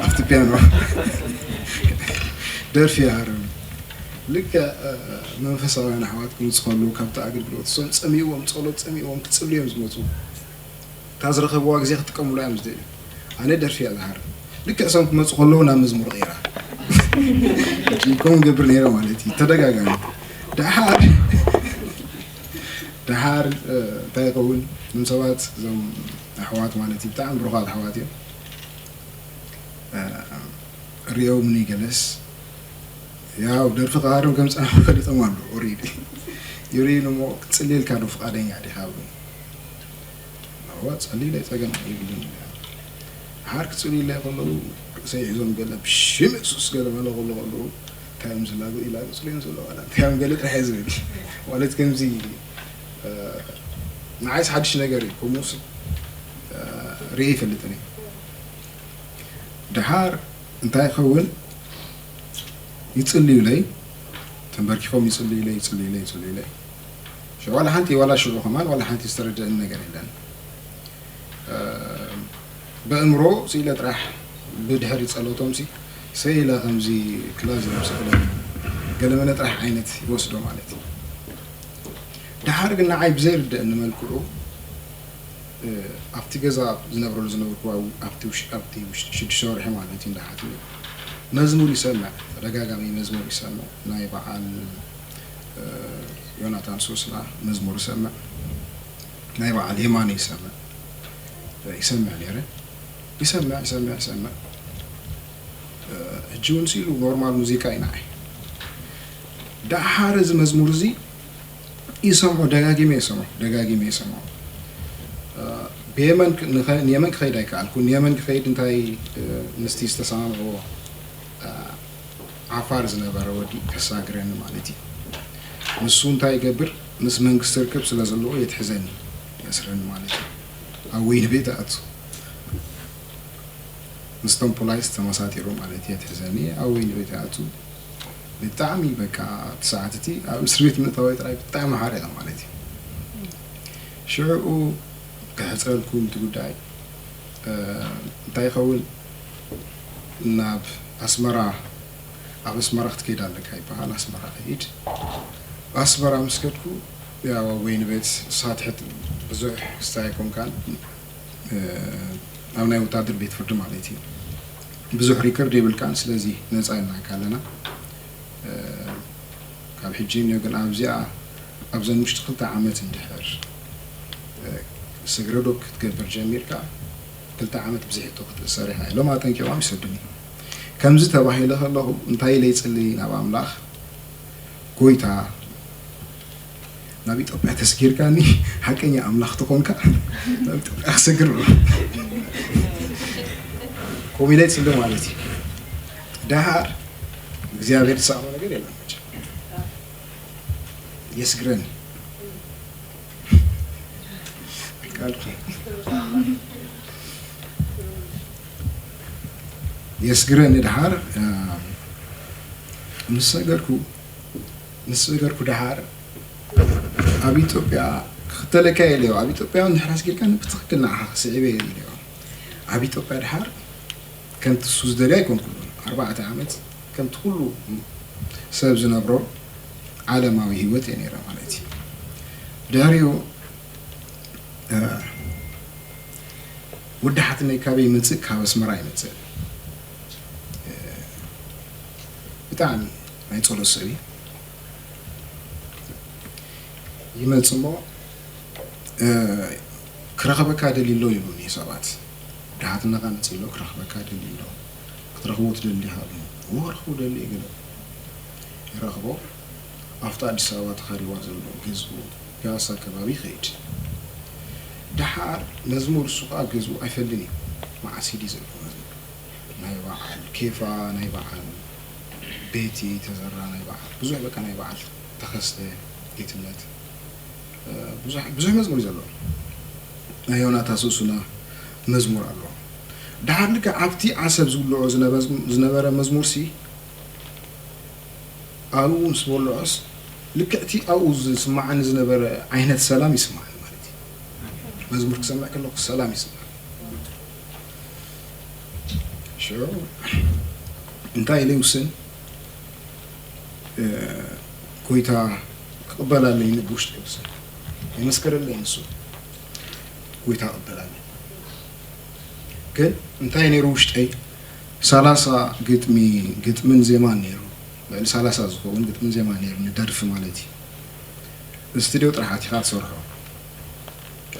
ኣብቲ ፒያኖ ደርፊ ይሃርም። ልክዕ መንፈሳውያን ኣሕዋት ክመፁ ከለዉ ካብቲ ኣገልግሎት እሶም ፀሚእዎም ፆሎት ፀሚእዎም ክፅልዩ እዮም ዝመፁ። እታ ዝረኸብዋ ግዜ ክጥቀምሉ እዮም ዝደልዩ። ኣነ ደርፊ እያ ዝሃርም። ልክዕ እሶም ክመፁ ከለዉ ናብ መዝሙር ቀይራ። ከምኡ ገብር ነይረ ማለት እዩ ተደጋጋሚ። ደሓር ደሓር እንታይ ይኸውን እዞም ሰባት እዞም ኣሕዋት ማለት እዩ ብጣዕሚ ብሩኻት ኣሕዋት እዮም። ሪኦምኒ ገለስ ያው ደርፊ ክሃርም ከም ዝፀናሕኩ ፈሊጦም ኣለዉ። ኦሬዲ ይርእዩኒ እሞ ክትፅልየልካ ዶ ፍቓደኛ ዲኻ ብሉኒ። እወ ፀልዩለይ ፀገም የብሉን። ሓር ክፅልዩለይ ከለዉ ርእሰይ ሒዞም ገለ ብሽም የሱስ ገለ መለ ከሎ ከለዉ እንታይ እዮም ዝላገ ይላገፁ እዮም ዘለዉ ዋላ እንታይ እዮም ገለ ጥራሕ እየ ዝብል ማለት ከምዚ ንዓይስ ሓድሽ ነገር እዩ ከምኡስ ርእየ ይፈልጥን እዩ። ደሓር እንታይ ይኸውን ይጽልዩለይ ተንበርኪኾም ይጽልዩለይ ይጽልዩለይ ይጽልዩለይ ዋላ ሓንቲ ዋላ ሽዑ ከማን ዋላ ሓንቲ ዝተረደአኒ ነገር የለን። በእምሮ ስኢለ ጥራሕ ብድሕሪ ጸሎቶም ሲ ሰኢለ ከምዚ ክላዝ ስእለ ገለመለ ጥራሕ ዓይነት ይወስዶ ማለት እዩ። ደሓር ግን ንዓይ ብዘይርደአኒ መልክዑ ኣብቲ ገዛ ዝነብረሉ ዝነበርኩ ኣብቲ ሽዱሽተ ወርሒ ማለት እዩ እንዳሓትኒ መዝሙር ይሰምዕ ተደጋጋሚ መዝሙር ይሰምዕ ናይ በዓል ዮናታን ሶስና መዝሙር ይሰምዕ ናይ በዓል የማነ ይሰምዕ ይሰምዕ ነይረ ይሰምዕ ይሰምዕ ይሰምዕ ሕጂ እውን ስኢሉ ኖርማል ሙዚቃ እዩ ንዓይ ደሓር እዚ መዝሙር እዚ ይሰምዖ ደጋጊመ ይሰምዖ ደጋጊመ ይሰምዖ ብየመን ንየመን ክኸይድ ኣይከኣልኩ ንየመን ክኸይድ እንታይ ምስቲ ዝተሰማምዕዎ ዓፋር ዝነበረ ወዲ ከሳግረኒ ማለት እዩ ንሱ እንታይ ይገብር ምስ መንግስቲ ርክብ ስለ ዘለዎ የትሕዘኒ የስረኒ ማለት እዩ ኣብ ወይኒ ቤት ኣቱ ምስቶም ፖላይስ ተመሳጢሩ ማለት እዩ የትሕዘኒ ኣብ ወይኒ ቤት ኣቱ ብጣዕሚ በቃ እቲ ሰዓት እቲ ኣብ እስር ቤት ምእታወይ ጥራይ ብጣዕሚ ሓሪቐ ማለት እዩ ሽዑ ክሕፅረልኩም እቲ ጉዳይ እንታይ ይኸውን ናብ ኣስመራ ኣብ ኣስመራ ክትከይድ ኣለካ ይበሃል ኣስመራ ከይድ ኣስመራ ምስ ከድኩ ያው ኣብ ወይኒ ቤት ሳትሕት ብዙሕ ክስታይ ኣይኮንካን ኣብ ናይ ወታደር ቤት ፍርዲ ማለት እዩ ብዙሕ ሪከርድ የብልካን ስለዚ ነፃ ኢልናካ ኣለና ካብ ሕጂ ንዮ ግን ኣብዚኣ ኣብዘን ውሽጢ ክልተ ዓመት እንድሕር ስግረዶ ክትገብር ጀሚርካ ክልተ ዓመት ብዝሕቶ ክትእሰር ኢኻ ኢሎም ኣጠንቂቖም ይሰዱኒ። ከምዚ ተባሂለ ከለኹ እንታይ ኢለ ይጽሊ ናብ ኣምላኽ፣ ጎይታ ናብ ኢትዮጵያ ተስጊርካኒ ሓቀኛ ኣምላኽ ተኾንካ ናብ ኢትዮጵያ ክሰግር ከምኡ ኢለ ይጽሊ ማለት እዩ። ደሓር እግዚኣብሔር ዝሰኣኖ ነገር የለን መቸም። የስግረኒ። ቃልኪ። የስግረኒ ደሓር፣ እ፣ ምስ ሰገርኩ፣ ምስ ሰገርኩ ደሓር ኣብ ኢትዮጵያ ክኽተለካ ኢለዮ። ኣብ ኢትዮጵያ እውን ድሕር ኣስጊርካ ብትኽክል ንዓኻ ክስዕበ ኢለዮ። ኣብ ኢትዮጵያ ደሓር ከምቲ እሱ ዝደልዮ ኣይኮንኩሉን። ኣርባዕተ ዓመት ከምቲ ኩሉ ሰብ ዝነብሮ ዓለማዊ ህይወት እየ ነይረ ማለት እዩ። ድሕሪኡ፣ እ፣ ወዲ ሓትነይ ካበይ ይመጽእ? ካብ ኣስመራ ይመጽእ። እ፣ ብጣዕሚ ናይ ጸሎት ሰብ እዩ። ይመጽእ እሞ፣ እ፣ ክረኽበካ ደልዩ ኣሎ ይብሉኒ ሰባት። ወዲ ሓትነኻ መጺኡ ኣሎ፣ ክረኽበካ ደልዩ ኣሎ። ክትረኽቦ ትደሊ ዲኻ? እሞ፣ እዎ፣ ክረኽቦ ደሊ እየ ገለ። ይረኽቦ። ኣብቲ ኣዲስ ኣበባ ተኻሪዋ ዘሎ ገዝኡ ፒያሳ ከባቢ ይኸይድ። ደሓር መዝሙር እሱ ከኣ ገዝኡ ኣይፈልጥን እዩ። መዓስ ሲዲ ዘለዎ መዝሙር። ናይ በዓል ኬፋ፣ ናይ በዓል ቤቲ ተዘራ፣ ናይ በዓል ብዙሕ በቃ ናይ በዓል ተኸስተ ጌትነት፣ እ፣ ብዙሕ፣ ብዙሕ መዝሙር እዩ ዘለዎ። ናይ ዮናታስ ሱሱና መዝሙር ኣሎ። ደሓር ልክዕ ኣብቲ ዓሰብ ዝውልዖ ዝነበ-፣ ዝነበረ መዝሙርሲ ኣብኡ ምስ በልዖስ ልክዕ እቲ ኣብኡ ዝስማዓኒ ዝነበረ ዓይነት ሰላም ይስማዓኒ ማለት እዩ። መዝሙር ክሰምዕ ከለኹ ሰላም ይስማዓኒ። ሽዑ እንታይ ኢለ ይውስን? እ፣ ጎይታ ክቕበል ኣለኒ ብውሽጢ ይውስን። ይመስከረለይ ንሱ። ጎይታ ክቕበል ኣለኒ። ግን እንታይ ነይሩ ውሽጠይ? ሰላሳ ግጥሚ፣ ግጥምን ዜማን ነይሩ። ልዕሊ ሰላሳ ዝኸውን ግጥምን ዜማን ነይሩ፣ ንደርፊ ማለት እዩ። ስቱድዮ ጥራሕ ኣቲኻ ትሰርሖ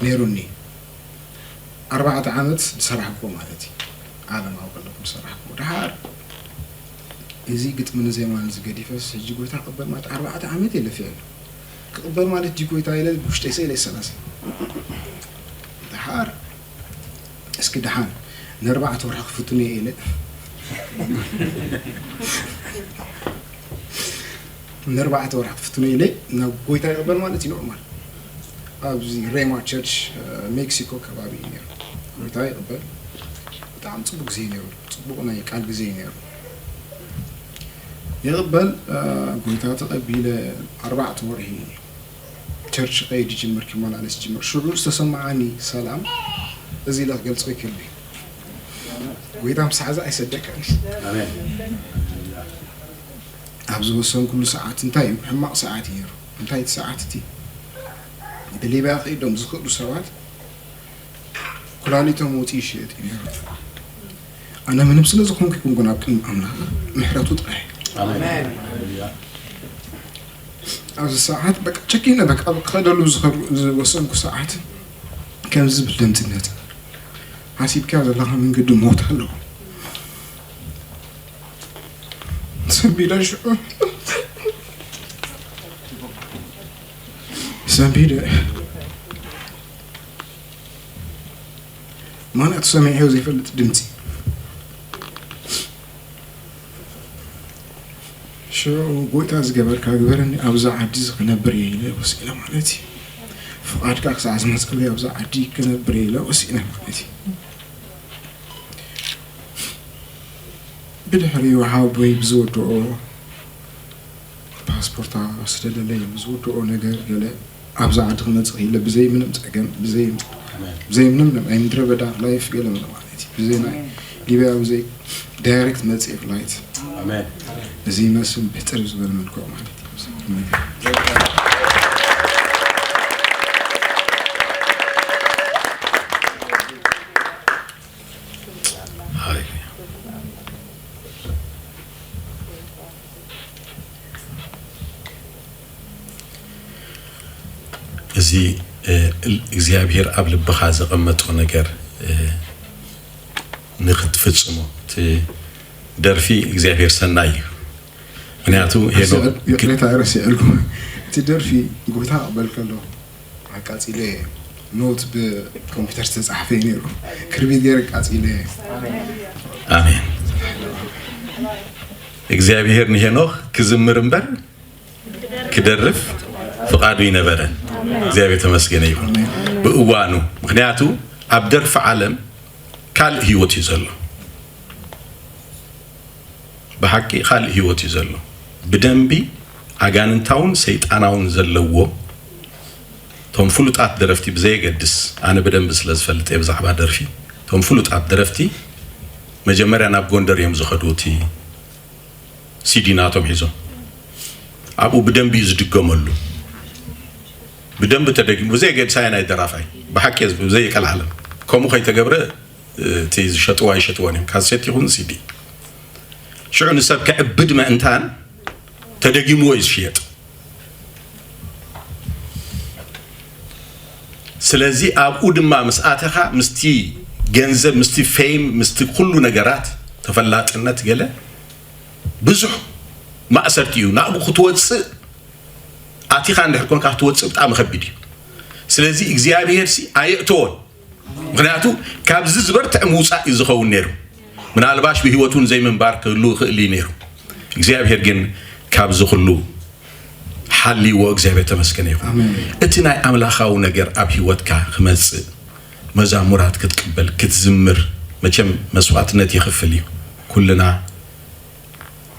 ነይሩኒ። ኣርባዕተ ዓመት ዝሰራሕኩዎ ማለት እዩ። ዓለማዊ ከለኹ ዝሰራሕኩዎ። ደሓር እዚ ግጥምን ዜማን እዚ ገዲፈስ፣ ሕጂ ጎይታ ክቕበል ማለት ኣርባዕተ ዓመት እየ ለፊዐሉ። ክቕበል ማለት ድዩ ጎይታ ኢለ ብውሽጠይ ሰኢለ ይሰላሰል። ደሓር እስኪ ደሓን ንኣርባዕተ ወርሒ ክፍትኖ እየ ኢለ፣ ንኣርባዕተ ወርሒ ክፍትኖ ኢለ ናብ ጎይታ ይቕበል ማለት እዩ ኖርማል። ኣብዚ ሬማ ቸርች፣ እ፣ ሜክሲኮ ከባቢ እዩ ነይሩ። ጎይታ ይቕበል። ብጣዕሚ ጽቡቅ ግዜ እዩ ነይሩ። ጽቡቅ ናይ ቃል ግዜ እዩ ነይሩ። ይቕበል፣ እ፣ ጎይታ ተቐቢለ ኣርባዕተ ወርሒ ቸርች ከይድ ይጅምር፣ ክመላለስ ይጅምር። ሽዑ ዝተሰማዓኒ ሰላም እዚ ኢለ ክገልጾ ይክእል። ጎይታ ምሳሕ እዛ ኣይሰደካን። ኣሜን። ኣብ ዝወሰንኩሉ ሰዓት እንታይ እዩ? ሕማቕ ሰዓት እዩ ነይሩ። እንታይ እቲ ሰዓት እቲ? ወደ ሊብያ ከይዶም ዝኽእሉ ሰባት ኩላሊቶም ወፂኡ ይሸየጥ እዩ ነይሩ። ኣነ ምንም ስለ ዝኾንኩ ይኩን ግን ኣብ ቅድሚ ኣምላኽ ምሕረቱ ጥራሕ። ኣሜን። ኣብዚ ሰዓት በቃ ቸኪነ በቃ ክኸደሉ ዝኸዱ-፣ ዝወሰንኩ ሰዓት ከምዚ ዝብል ድምፂ መፂ። ሓሲብካዮ ዘለኻ መንገዲ ሞት ኣለዎ። ሰንቢደ ሽዑ ሰንቢደ ማንቱ ሰሚዐዮ ዘይፈልጥ ድምፂ። ሽዑ ጎይታ ዝገበርካ ግበረኒ፣ ኣብዚ ዓዲ እዚ ክነብር እየ ኢለ ወሲነ ማለት እዩ። ፍቓድካ ክሳዕ ዝመፀለይ ኣብዚ ዓዲ ክነብር እየ ኢለ ወሲነ ማለት እዩ። ብድሕሪኡ ሓወቦይ ብዝወድኦ ፓስፖርታ ስደደለይ ብዝወድኦ ነገር ገለ ኣብዚ ዓዲ ክመጽእ ኢለ ብዘይ ምንም ጸገም፣ ብዘይ፣ ኣሜን። ብዘይ ምንም ናይ ምድረ በዳ ላይፍ ገለ ምንም ማለት እዩ። ብዘይ ናይ ሊብያ ብዘይ ዳይሬክት መጽእ ፍላይት። ኣሜን። እዚ ይመስል ብሕጽር ዝበለ መልክዑ ማለት እዩ። ሃሌሉያ። እዚ፣ እ፣ እግዚኣብሔር ኣብ ልብኻ ዘቐመጦ ነገር፣ እ፣ ንኽትፍጽሞ፣ እቲ ደርፊ እግዚኣብሔር ሰናይ እዩ። ምኽንያቱ ሄኖክ ይቕሬታ፣ ረሲዐልኩም። እቲ ደርፊ ጎይታ ክቕበል ከሎ ኣቃጺለ፣ ኖት ብኮምፒውተር ዝተጻሕፈ እዩ ነይሩ። ክርቢት ገይረ ኣቃጺለ። ኣሜን። እግዚኣብሔር ንሄኖክ ክዝምር እምበር ክደርፍ ፍቓዱ ይነበረን። እግዚኣብሔር ተመስገነ ይኹን። ብእዋኑ፣ ምኽንያቱ ኣብ ደርፊ ዓለም ካልእ ህይወት እዩ ዘሎ። ብሓቂ ካልእ ህይወት እዩ ዘሎ። ብደንቢ ኣጋንንታውን ሰይጣናውን ዘለዎ፣ እቶም ፍሉጣት ደረፍቲ ብዘየገድስ፣ ኣነ ብደንቢ ስለ ዝፈልጥ እየ ብዛዕባ ደርፊ፣ እቶም ፍሉጣት ደረፍቲ መጀመርያ ናብ ጎንደር እዮም ዝኸዱ። እቲ ሲዲ ናቶም ሒዞም ኣብኡ ብደንቢ እዩ ዝድገመሉ። ብደንቢ ተደጊሙ ብዘየገድስ፣ ኣየናይ ደራፋይ ብሓቂ ብዘይቀልዓለም ከምኡ ከይተገብረ፣ እቲ ዝሸጥዋ ይሸጥወን እዮም፣ ካሴት ይኹን ሲዲ። ሽዑ ንሰብ ከዕብድ ምእንታን ተደጊምዎ እዩ ዝሽየጥ። ስለዚ ኣብኡ ድማ ምስ ኣተኻ፣ ምስቲ ገንዘብ፣ ምስቲ ፌም፣ ምስቲ ኩሉ ነገራት፣ ተፈላጥነት፣ ገለ ብዙሕ ማእሰርቲ እዩ። ናብኡ ክትወፅእ፣ ኣቲኻ እንድሕር ኮንካ ክትወፅእ ብጣዕሚ ከቢድ እዩ። ስለዚ እግዚኣብሔር ሲ ኣየእተዎን። ምኽንያቱ ካብዚ ዝበርትዕ ምውፃእ እዩ ዝኸውን ነይሩ። ምናልባሽ ብህይወቱን ዘይምንባር ክህሉ ይኽእል እዩ ነይሩ። እግዚኣብሔር ግን ካብዚ ኩሉ ሓልይዎ፣ እግዚኣብሔር ተመስገነ ይኹን። ኣሜን። እቲ ናይ ኣምላኻዊ ነገር ኣብ ህይወትካ ክመጽእ፣ መዛሙራት ክትቅበል፣ ክትዝምር፣ መቸም መስዋዕትነት የኽፍል እዩ። ኩልና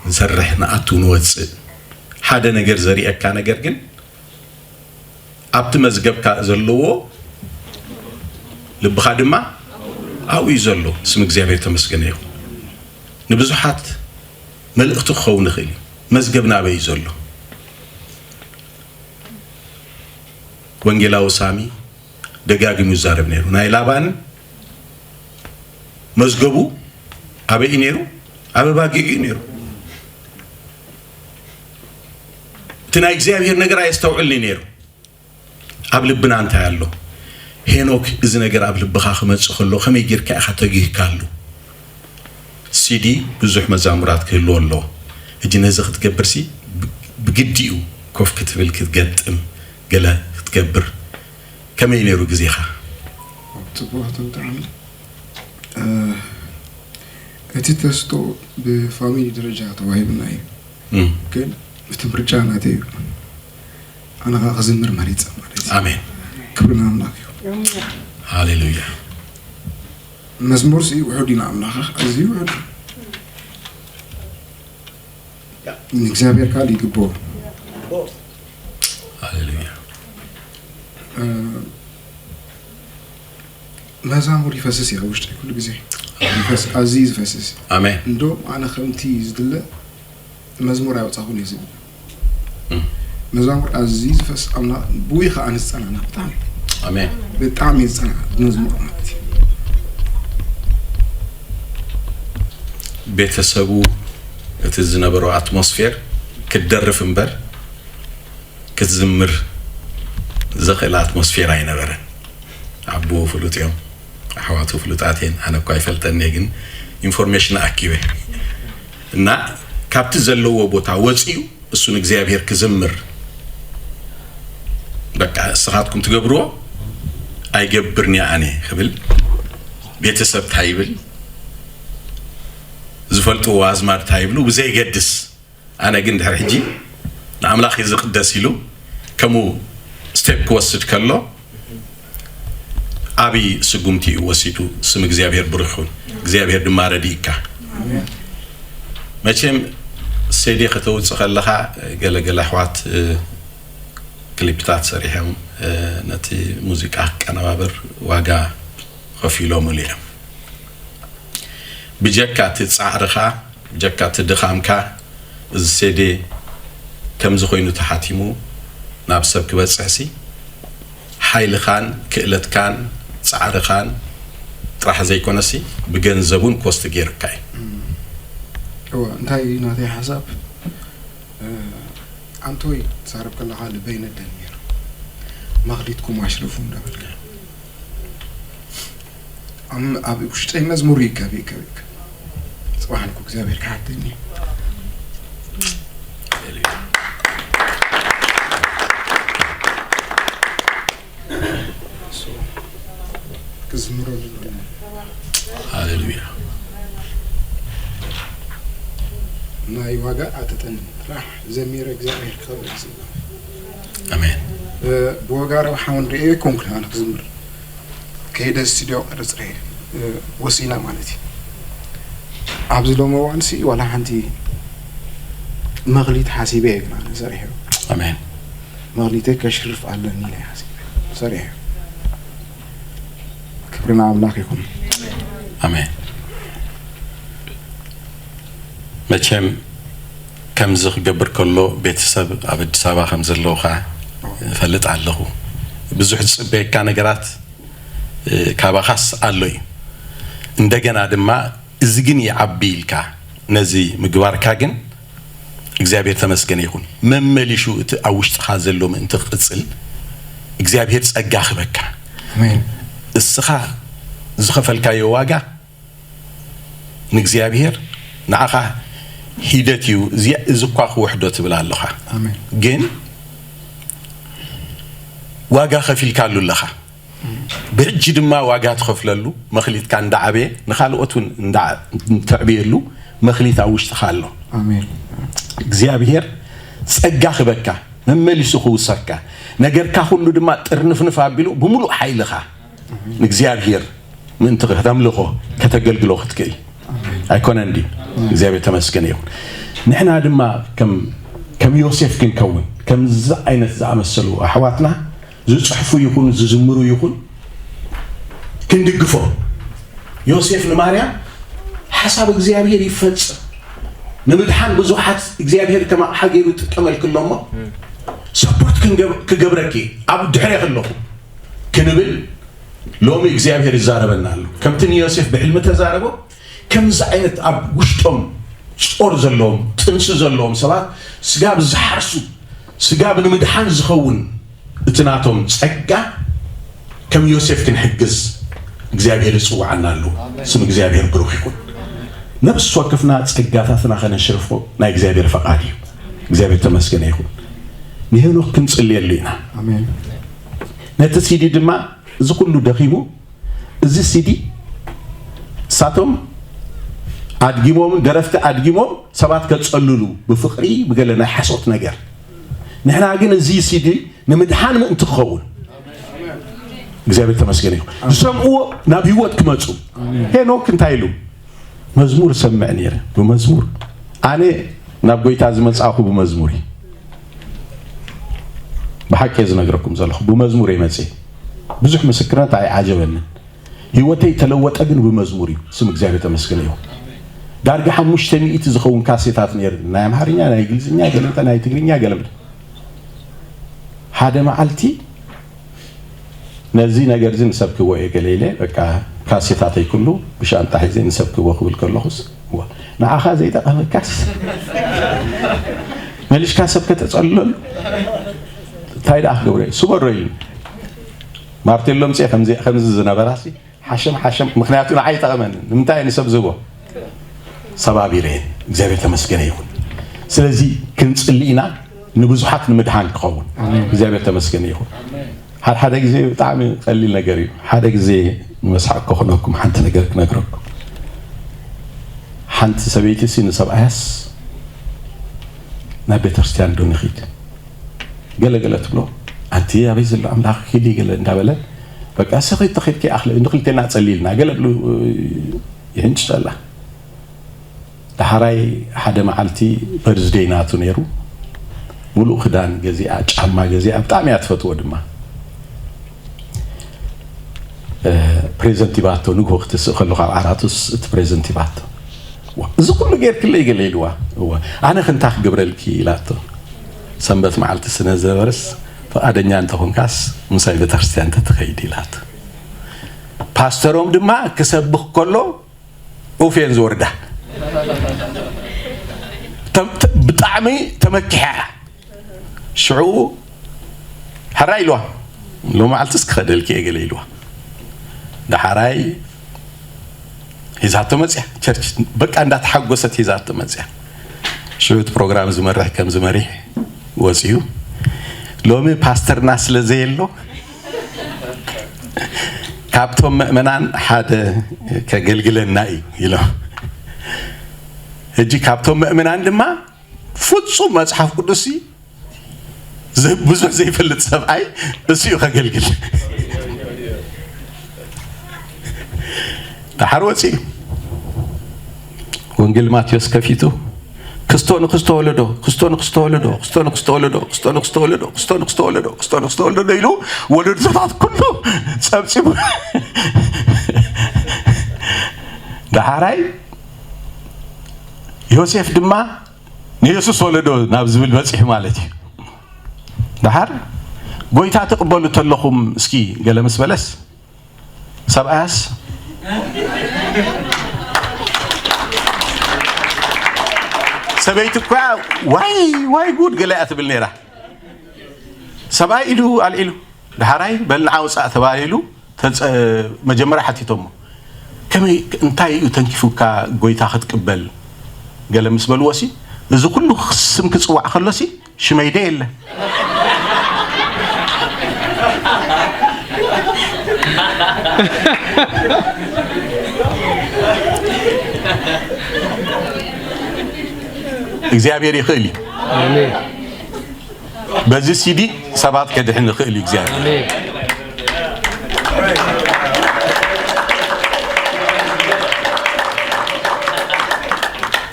ንሰርሕ፣ ንኣቱ፣ ንወጽእ። ሓደ ነገር ዘርእየካ ነገር ግን ኣብቲ መዝገብካ ዘለዎ፣ ልብኻ ድማ ኣብኡ እዩ ዘሎ። ስም እግዚኣብሔር ተመስገነ ይኹን። ንብዙሓት መልእኽቲ ክኸውን ይኽእል እዩ። መዝገብ ናበይ እዩ ዘሎ? ወንጌላዊ ሳሚ ደጋጊሙ ይዛረብ ነይሩ። ናይ ላባን መዝገቡ ኣበይ እዩ ነይሩ? ኣብ ኣባጊዕ እዩ ነይሩ። እቲ ናይ እግዚኣብሔር ነገር ኣየስተውዕልን እዩ ነይሩ። ኣብ ልብና እንታይ ኣሎ? ሄኖክ፣ እዚ ነገር ኣብ ልብኻ ክመጽእ ከሎ ከመይ ጌርካ ኢኻ ተጊህካሉ? ሲዲ ብዙሕ መዛሙራት ክህልዎ ኣለዎ። ሕጂ ነዚ ክትገብርሲ ብ-፣ ብግዲ እዩ ኮፍ ክትብል፣ ክትገጥም፣ ገለ ክትገብር። ከመይ ነይሩ ግዜኻ? ጽቡቕ፣ ኣቶ ብጣዕሚ። እ፣ እቲ ተስጦ ብፋሚሊ ደረጃ ተዋሂቡና እዩ። እም። ግን እቲ ምርጫ ናተይ እዩ። ኣነ ኸኣ ክዝምር መሪጸ ማለት እዩ። ኣሜን። ክብሪ ንኣምላኽ እዩ። ሃሌሉያ። መዝሙር ሲ ውሑድ እዩ ንኣምላኽ፣ ኣዝዩ ውሑድ እዩ። ንእግዚኣብሔር ካልእ ይግብኦ። ሃሌሉያ። እ፣ መዛሙር ይፈስስ እዩ ኣብ ውሽጠይ ኩሉ ግዜ። ይፈስ-፣ ኣዝዩ ዝፈስስ። ኣሜን። እንዶም ኣነ ከምቲ ዝድለ መዝሙር ኣይወጻኹን እየ ዝብል። እም። መዛሙር ኣዝዩ ዝፈስስ ኣምላኽ ብኡ እዩ ኸኣ ንዝጸናና ብጣዕሚ። ኣሜን። ብጣዕሚ እዩ ዝጸናና መዝሙር ማለት እዩ። ቤተሰቡ እቲ ዝነበሮ ኣትሞስፌር ክትደርፍ እምበር ክትዝምር ዘኽእል ኣትሞስፌር ኣይነበረን። ኣቦኡ ፍሉጥ እዮም፣ ኣሕዋቱ ፍሉጣት እየን። ኣነ እኳ ኣይፈልጠን እየ፣ ግን ኢንፎርሜሽን ኣኪበ እና ካብቲ ዘለዎ ቦታ ወፂኡ እሱ ንእግዚኣብሔር ክዝምር፣ በቃ እስኻትኩም ትገብርዎ ኣይገብርን እየ ኣነ ክብል፣ ቤተሰብ እንታይ ይብል፣ ዝፈልጥዎ ኣዝማድ እንታይ ይብሉ ብዘይገድስ፣ ኣነ ግን ድሕሪ ሕጂ ንኣምላኽ እዩ ዝቕደስ ኢሉ ከምኡ ስቴፕ ክወስድ ከሎ ዓብዪ ስጉምቲ እዩ ወሲዱ። ስም እግዚኣብሔር ብሩኽ ይኹን። እግዚኣብሔር ድማ ረድእካ። መቸም ሴዲ ከተውፅእ ከለኻ ገለገለ ኣሕዋት፣ እ፣ ክሊፕታት ሰሪሖም፣ እ፣ ነቲ ሙዚቃ ክቀነባብር ዋጋ ከፊሎምሉ እዮም። ብጀካ እቲ ጻዕርኻ፣ ብጀካ እቲ ድኻምካ፣ እዚ ሴዴ ከምዚ ኮይኑ ተሓቲሙ ናብ ሰብ ክበጽሕሲ፣ ሓይልኻን ክእለትካን ጻዕርኻን ጥራሕ ዘይኮነሲ፣ ብገንዘብ እውን ኮስት ገይርካ እዩ። እም። እወ፣ እንታይ እዩ ናተይ ሓሳብ? እ፣ ኣንቶይ ትዛረብ ከለኻ ልበይ ነደል ነይሩ። መኽሊትኩም ኣሽርፉ እንዳበልካ። ኣብ፣ ኣብ ውሽጠይ መዝሙር ይከብ፣ ይከብ፣ ይከብ። ጽባሕ ንኩ እግዚኣብሔር ክሓተኒ። ክዝምረሉ። ሃሌሉያ። ናይ ዋጋ ኣተጠን ራሕ ዘሚረ እግዚኣብሔር ክኸብር ይስማ። ኣሜን። ብዋጋ ረብሓ እውን ርእዮ ኣይኮንኩን ኣነ ክዝምር ከይደ ስቱድዮ ቀርጽ ርየ ወሲና ማለት እዩ። ኣብዚ ሎሚ እዋን ሲ ዋላ ሓንቲ መኽሊት ሓሲበ እየ ግን ኣነ ሰሪሐ ኣሜን። መኽሊተይ ከሽርፍ ኣለኒ ኢለ እየ ሓሲበ ሰሪሐ። ክብሪ ንኣምላኽ ይኹን። ኣሜን። መቸም ከምዚ ክገብር ከሎ ቤተሰብ ኣብ ኣዲስ ኣበባ ከም ዘለውኻ እፈልጥ ኣለኹ። ብዙሕ ዝፅበየካ ነገራት ካባኻስ ኣሎ እዩ። እንደገና ድማ እዚ ግን ይዓቢ ኢልካ ነዚ ምግባርካ ግን እግዚኣብሔር ተመስገነ ይኹን። መመሊሹ እቲ ኣብ ውሽጥኻ ዘሎ ምእንቲ ክቕፅል እግዚኣብሔር ፀጋ ክበካ። ኣሜን። እስኻ ዝኸፈልካዮ ዋጋ ንእግዚኣብሔር ንዓኻ ሂደት እዩ። እዚ እኳ ክውሕዶ ትብል ኣለኻ፣ ኣሜን። ግን ዋጋ ከፊልካሉ ኣለኻ። ብሕጂ ድማ ዋጋ ትኸፍለሉ፣ መኽሊትካ እንዳዓበየ ንኻልኦት እውን እንዳ ተዕብየሉ መኽሊት ኣብ ውሽጥኻ ኣሎ። ኣሜን። እግዚኣብሔር ጸጋ ክበካ፣ መመሊሱ ክውሰካ፣ ነገርካ ኩሉ ድማ ጥርንፍንፍ ኣቢሉ ብምሉእ ሓይልኻ ንእግዚኣብሔር ምእንቲ ከተምልኾ ከተገልግሎ ክትክእል ኣይኮነን ድዩ? እግዚኣብሔር ተመስገነ ይኹን። ንሕና ድማ ከም ከም ዮሴፍ ክንከውን ከምዚ ዓይነት ዝኣመሰሉ ኣሕዋትና ዝፅሕፉ ይኹን ዝዝምሩ ይኹን ክንድግፎ። ዮሴፍ ንማርያም ሓሳብ እግዚኣብሔር ይፈጽም ንምድሓን ብዙሓት እግዚኣብሔር ከም ኣቕሓ ገይሩ ይጥቀመልክ ኣሎ እሞ ሰፖርት ክገብረኪ ኣብ ድሕሬ ከለኹ ክንብል ሎሚ እግዚኣብሔር ይዛረበና ኣሎ። ከምቲ ንዮሴፍ ብሕልሚ ተዛረቦ ከምዚ ዓይነት ኣብ ውሽጦም ጾር ዘለዎም ጥንሲ ዘለዎም ሰባት ስጋብ ዝሓርሱ ስጋብ ንምድሓን ዝኸውን እቲ ናቶም ጸጋ ከም ዮሴፍ ክንሕግዝ እግዚኣብሔር ይጽውዓና ኣሎ። ስም እግዚኣብሔር ብሩኽ ይኹን። ነፍሲ ወከፍና ጸጋታትና ከነሽርፎ ናይ እግዚኣብሔር ፈቓድ እዩ። እግዚኣብሔር ተመስገነ ይኹን። ንሄኖክ ክንጽልየሉ ኢና። ኣሜን። ነቲ ሲዲ ድማ እዚ ኩሉ ደኺሙ እዚ ሲዲ እሳቶም ኣድጊሞምን ደረፍቲ ኣድጊሞም ሰባት ከጸልሉ ብፍቕሪ ብገለ ናይ ሓሶት ነገር ንሕና ግን እዚ ሲዲ ንምድሓን ምእንቲ ክኸውን እግዚኣብሔር ተመስገነ ይኹን ዝሰምዕዎ ናብ ህይወት ክመፁ። ሄኖክ እንታይ ኢሉ? መዝሙር እሰምዕ ነይረ። ብመዝሙር ኣነ ናብ ጎይታ ዝመፃእኹ ብመዝሙር እዩ። ብሓቂ እየ ዝነግረኩም ዘለኹ፣ ብመዝሙር እየ መፅየ። ብዙሕ ምስክርነት ኣይዓጀበንን። ህይወተይ ተለወጠ ግን ብመዝሙር እዩ። ስም እግዚኣብሔር ተመስገነ ይኹን። ዳርጋ ሓሙሽተ ሚእቲ ዝኸውን ካሴታት ነይሩ፣ ናይ ኣምሓርኛ፣ ናይ እንግሊዝኛ፣ ገለምጠ ናይ ትግርኛ፣ ገለምጠ ሓደ መዓልቲ ነዚ ነገር እዚ ንሰብክዎ እየ ገለ ኢለ በቃ ካሴታተይ ኩሉ ብሻንጣ ሒዘ ንሰብክዎ ክብል ከለኹስ እዋ ንዓኻ ዘይጠቐመካስ መሊሽካ ሰብ ከተጸልለሉ እንታይ ደኣ ክገብረ እየ ስበሮ ኢሉ ማርቴሎ ምፅአ ከምዚ ዝነበራሲ ሓሸም ሓሸም ምክንያቱ ንዓይ ይጠቐመኒ ንምንታይ ንሰብ ዝህቦ ሰባቢረ እየ እግዚኣብሔር ተመስገነ ይኹን ስለዚ ክንፅሊ ኢና ንብዙሓት ንምድሓን ክኸውን እግዚኣብሔር ተመስገነ ይኹን ሓደ ሓደ ግዜ ብጣዕሚ ቀሊል ነገር እዩ ሓደ ግዜ ንመስሓቅ ክኾነኩም ሓንቲ ነገር ክነግረኩም ሓንቲ ሰበይቲ ሲ ንሰብኣያስ ናብ ቤተክርስትያን ዶ ንኺድ ገለ ገለ ትብሎ ኣንቲ ኣበይ ዘሎ ኣምላኽ ኪዲ ገለ እንዳበለ በቃ ሰኺድ ተኺድ ከይኣኽለ እንዲ ክልቴና ጸሊልና ገለ ብሉ ይህንጭ ጸላ ዳሕራይ ሓደ መዓልቲ በርዝደይ ናቱ ነይሩ ሙሉእ ክዳን ገዚኣ ጫማ ገዚኣ ብጣዕሚ እያ ትፈትዎ ድማ ፕሬዘንት ይባቶ ንግሆ ክትስእ ከሎ ካብ ዓራቱስ እቲ ፕሬዘንት ይባቶ እዚ ኩሉ ጌርክለይ ገለ ኢልዋ እወ ኣነ ክንታ ክገብረልኪ ኢላቶ ሰንበት መዓልቲ ስነ ዝነበርስ ፍቓደኛ እንተኾንካስ ምሳይ ቤተክርስትያን ተትኸይድ ኢላቶ ፓስተሮም ድማ ክሰብኽ ከሎ ኡፍ እየን ዝወርዳ ብጣዕሚ ተመኪሓ ሽዑ ሕራይ ኢልዋ ሎመዓልትስ ክኸደልኪ እየ ገለ ኢልዋ ዳሓራይ ሒዛቶ መፅያ ቸርች በቃ እንዳተሓጎሰት ሒዛቶ መፅያ ሽዑ እቲ ፕሮግራም ዝመርሕ ከም ዝመሪሕ ወፅዩ ሎሚ ፓስተርና ስለ ዘየሎ ካብቶም ምእመናን ሓደ ከገልግለና እዩ ኢሎም ሕጂ ካብቶም ምእምናን ድማ ፍጹም መጽሓፍ ቅዱስ ብዙሕ ዘይፈልጥ ሰብኣይ እሱ እዩ ከገልግል። ደሓር ወፂኡ ወንጌል ማቴዎስ ከፊቱ ክስቶ ንክስቶ ወለዶ ክስቶ ንክስቶ ወለዶ ክስቶ ንክስቶ ወለዶ ክስቶ ንክስቶ ወለዶ ክስቶ ንክስቶ ወለዶ ክስቶ ንክስቶ ወለዶ ኢሉ ወለዶታት ኩሉ ጸብጺቡ ደሓራይ ዮሴፍ ድማ ንየሱስ ወለዶ ናብ ዝብል በፂሑ ማለት እዩ። ደሓር ጎይታ ትቕበሉ ተለኹም እስኪ ገለ ምስ በለስ ሰብኣያስ ሰበይቲ እኳ ዋይ ዋይ ጉድ ገለ እያ ትብል ነይራ። ሰብኣይ ኢዱ ኣልዒሉ ደሓራይ በል ንዓ ውፃእ ተባሂሉ ተፀ- መጀመርያ ሓቲቶሞ ከመይ እንታይ እዩ ተንኪፉካ ጎይታ ክትቅበል ገለ ምስ በልዎ ሲ እዚ ኩሉ ስም ክፅዋዕ ከሎ ሲ ሽመይደ የለ እግዚኣብሔር ይኽእል እዩ። በዚ ሲዲ ሰባት ከድሕን ይኽእል እዩ እግዚኣብሔር።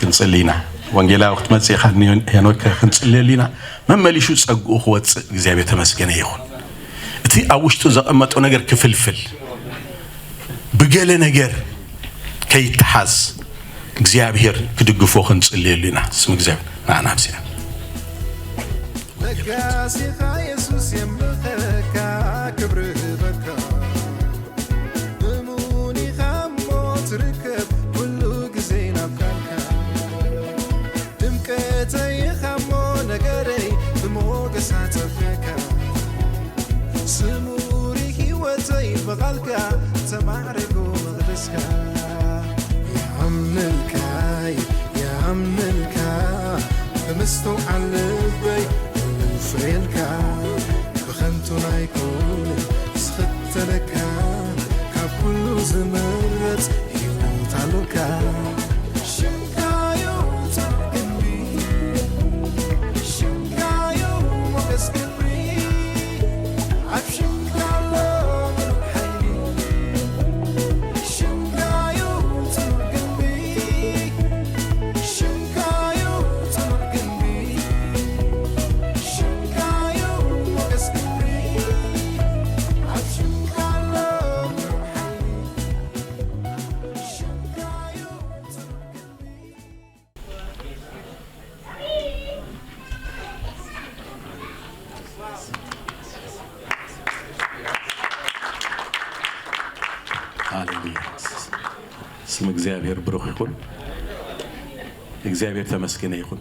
ክንጽሊ ኢና። ወንጌላዊ ክትመጽእ ኢኻ ሄኖክ ክንጽልየሉ ኢና። መመሊሹ ጸግኡ ክወጽእ እግዚኣብሔር ተመስገነ ይኹን። እቲ ኣብ ውሽጡ ዘቐመጦ ነገር ክፍልፍል ብገለ ነገር ከይተሓዝ እግዚኣብሔር ክድግፎ ክንጽልየሉ ኢና። ስም እግዚኣብሔር ንዓና ኣብዚና ለጋሲኻ የሱስ የምልኸካ ክብሪ ህበካ እሙን ኢኻ እሞ ትርከብ ኩሉ ግዜ ናብ ቃልካ ድምቀተይ ኢኻ እሞ ነገረይ ብሞገስ ኣጸብቀካ ስሙሪ ህይወተይ ብቓልካ ተማዕሪጉ መቕደስካ ይኣምነልካ ይኣምነልካ ብምስትውዓል ልበይ ፍሬልካ ብኸንቱ ናይኮነ ዝኽተለካ ካብ ኩሉ ዝምረጽ ህይወት ኣሎካ ሽምካ ዩ ጽኑዕ ግንቢ ሽምካ ዩ ሞገስ ክብሪ ኣብ ሽምካ ኣሎ ምሉእ ሓይሊ ሽምካ ዩ ጽኑዕ ግንቢ ሃሌሉያ። ስም እግዚኣብሔር ብሩኽ ይኹን። እግዚኣብሔር ተመስገነ ይኹን።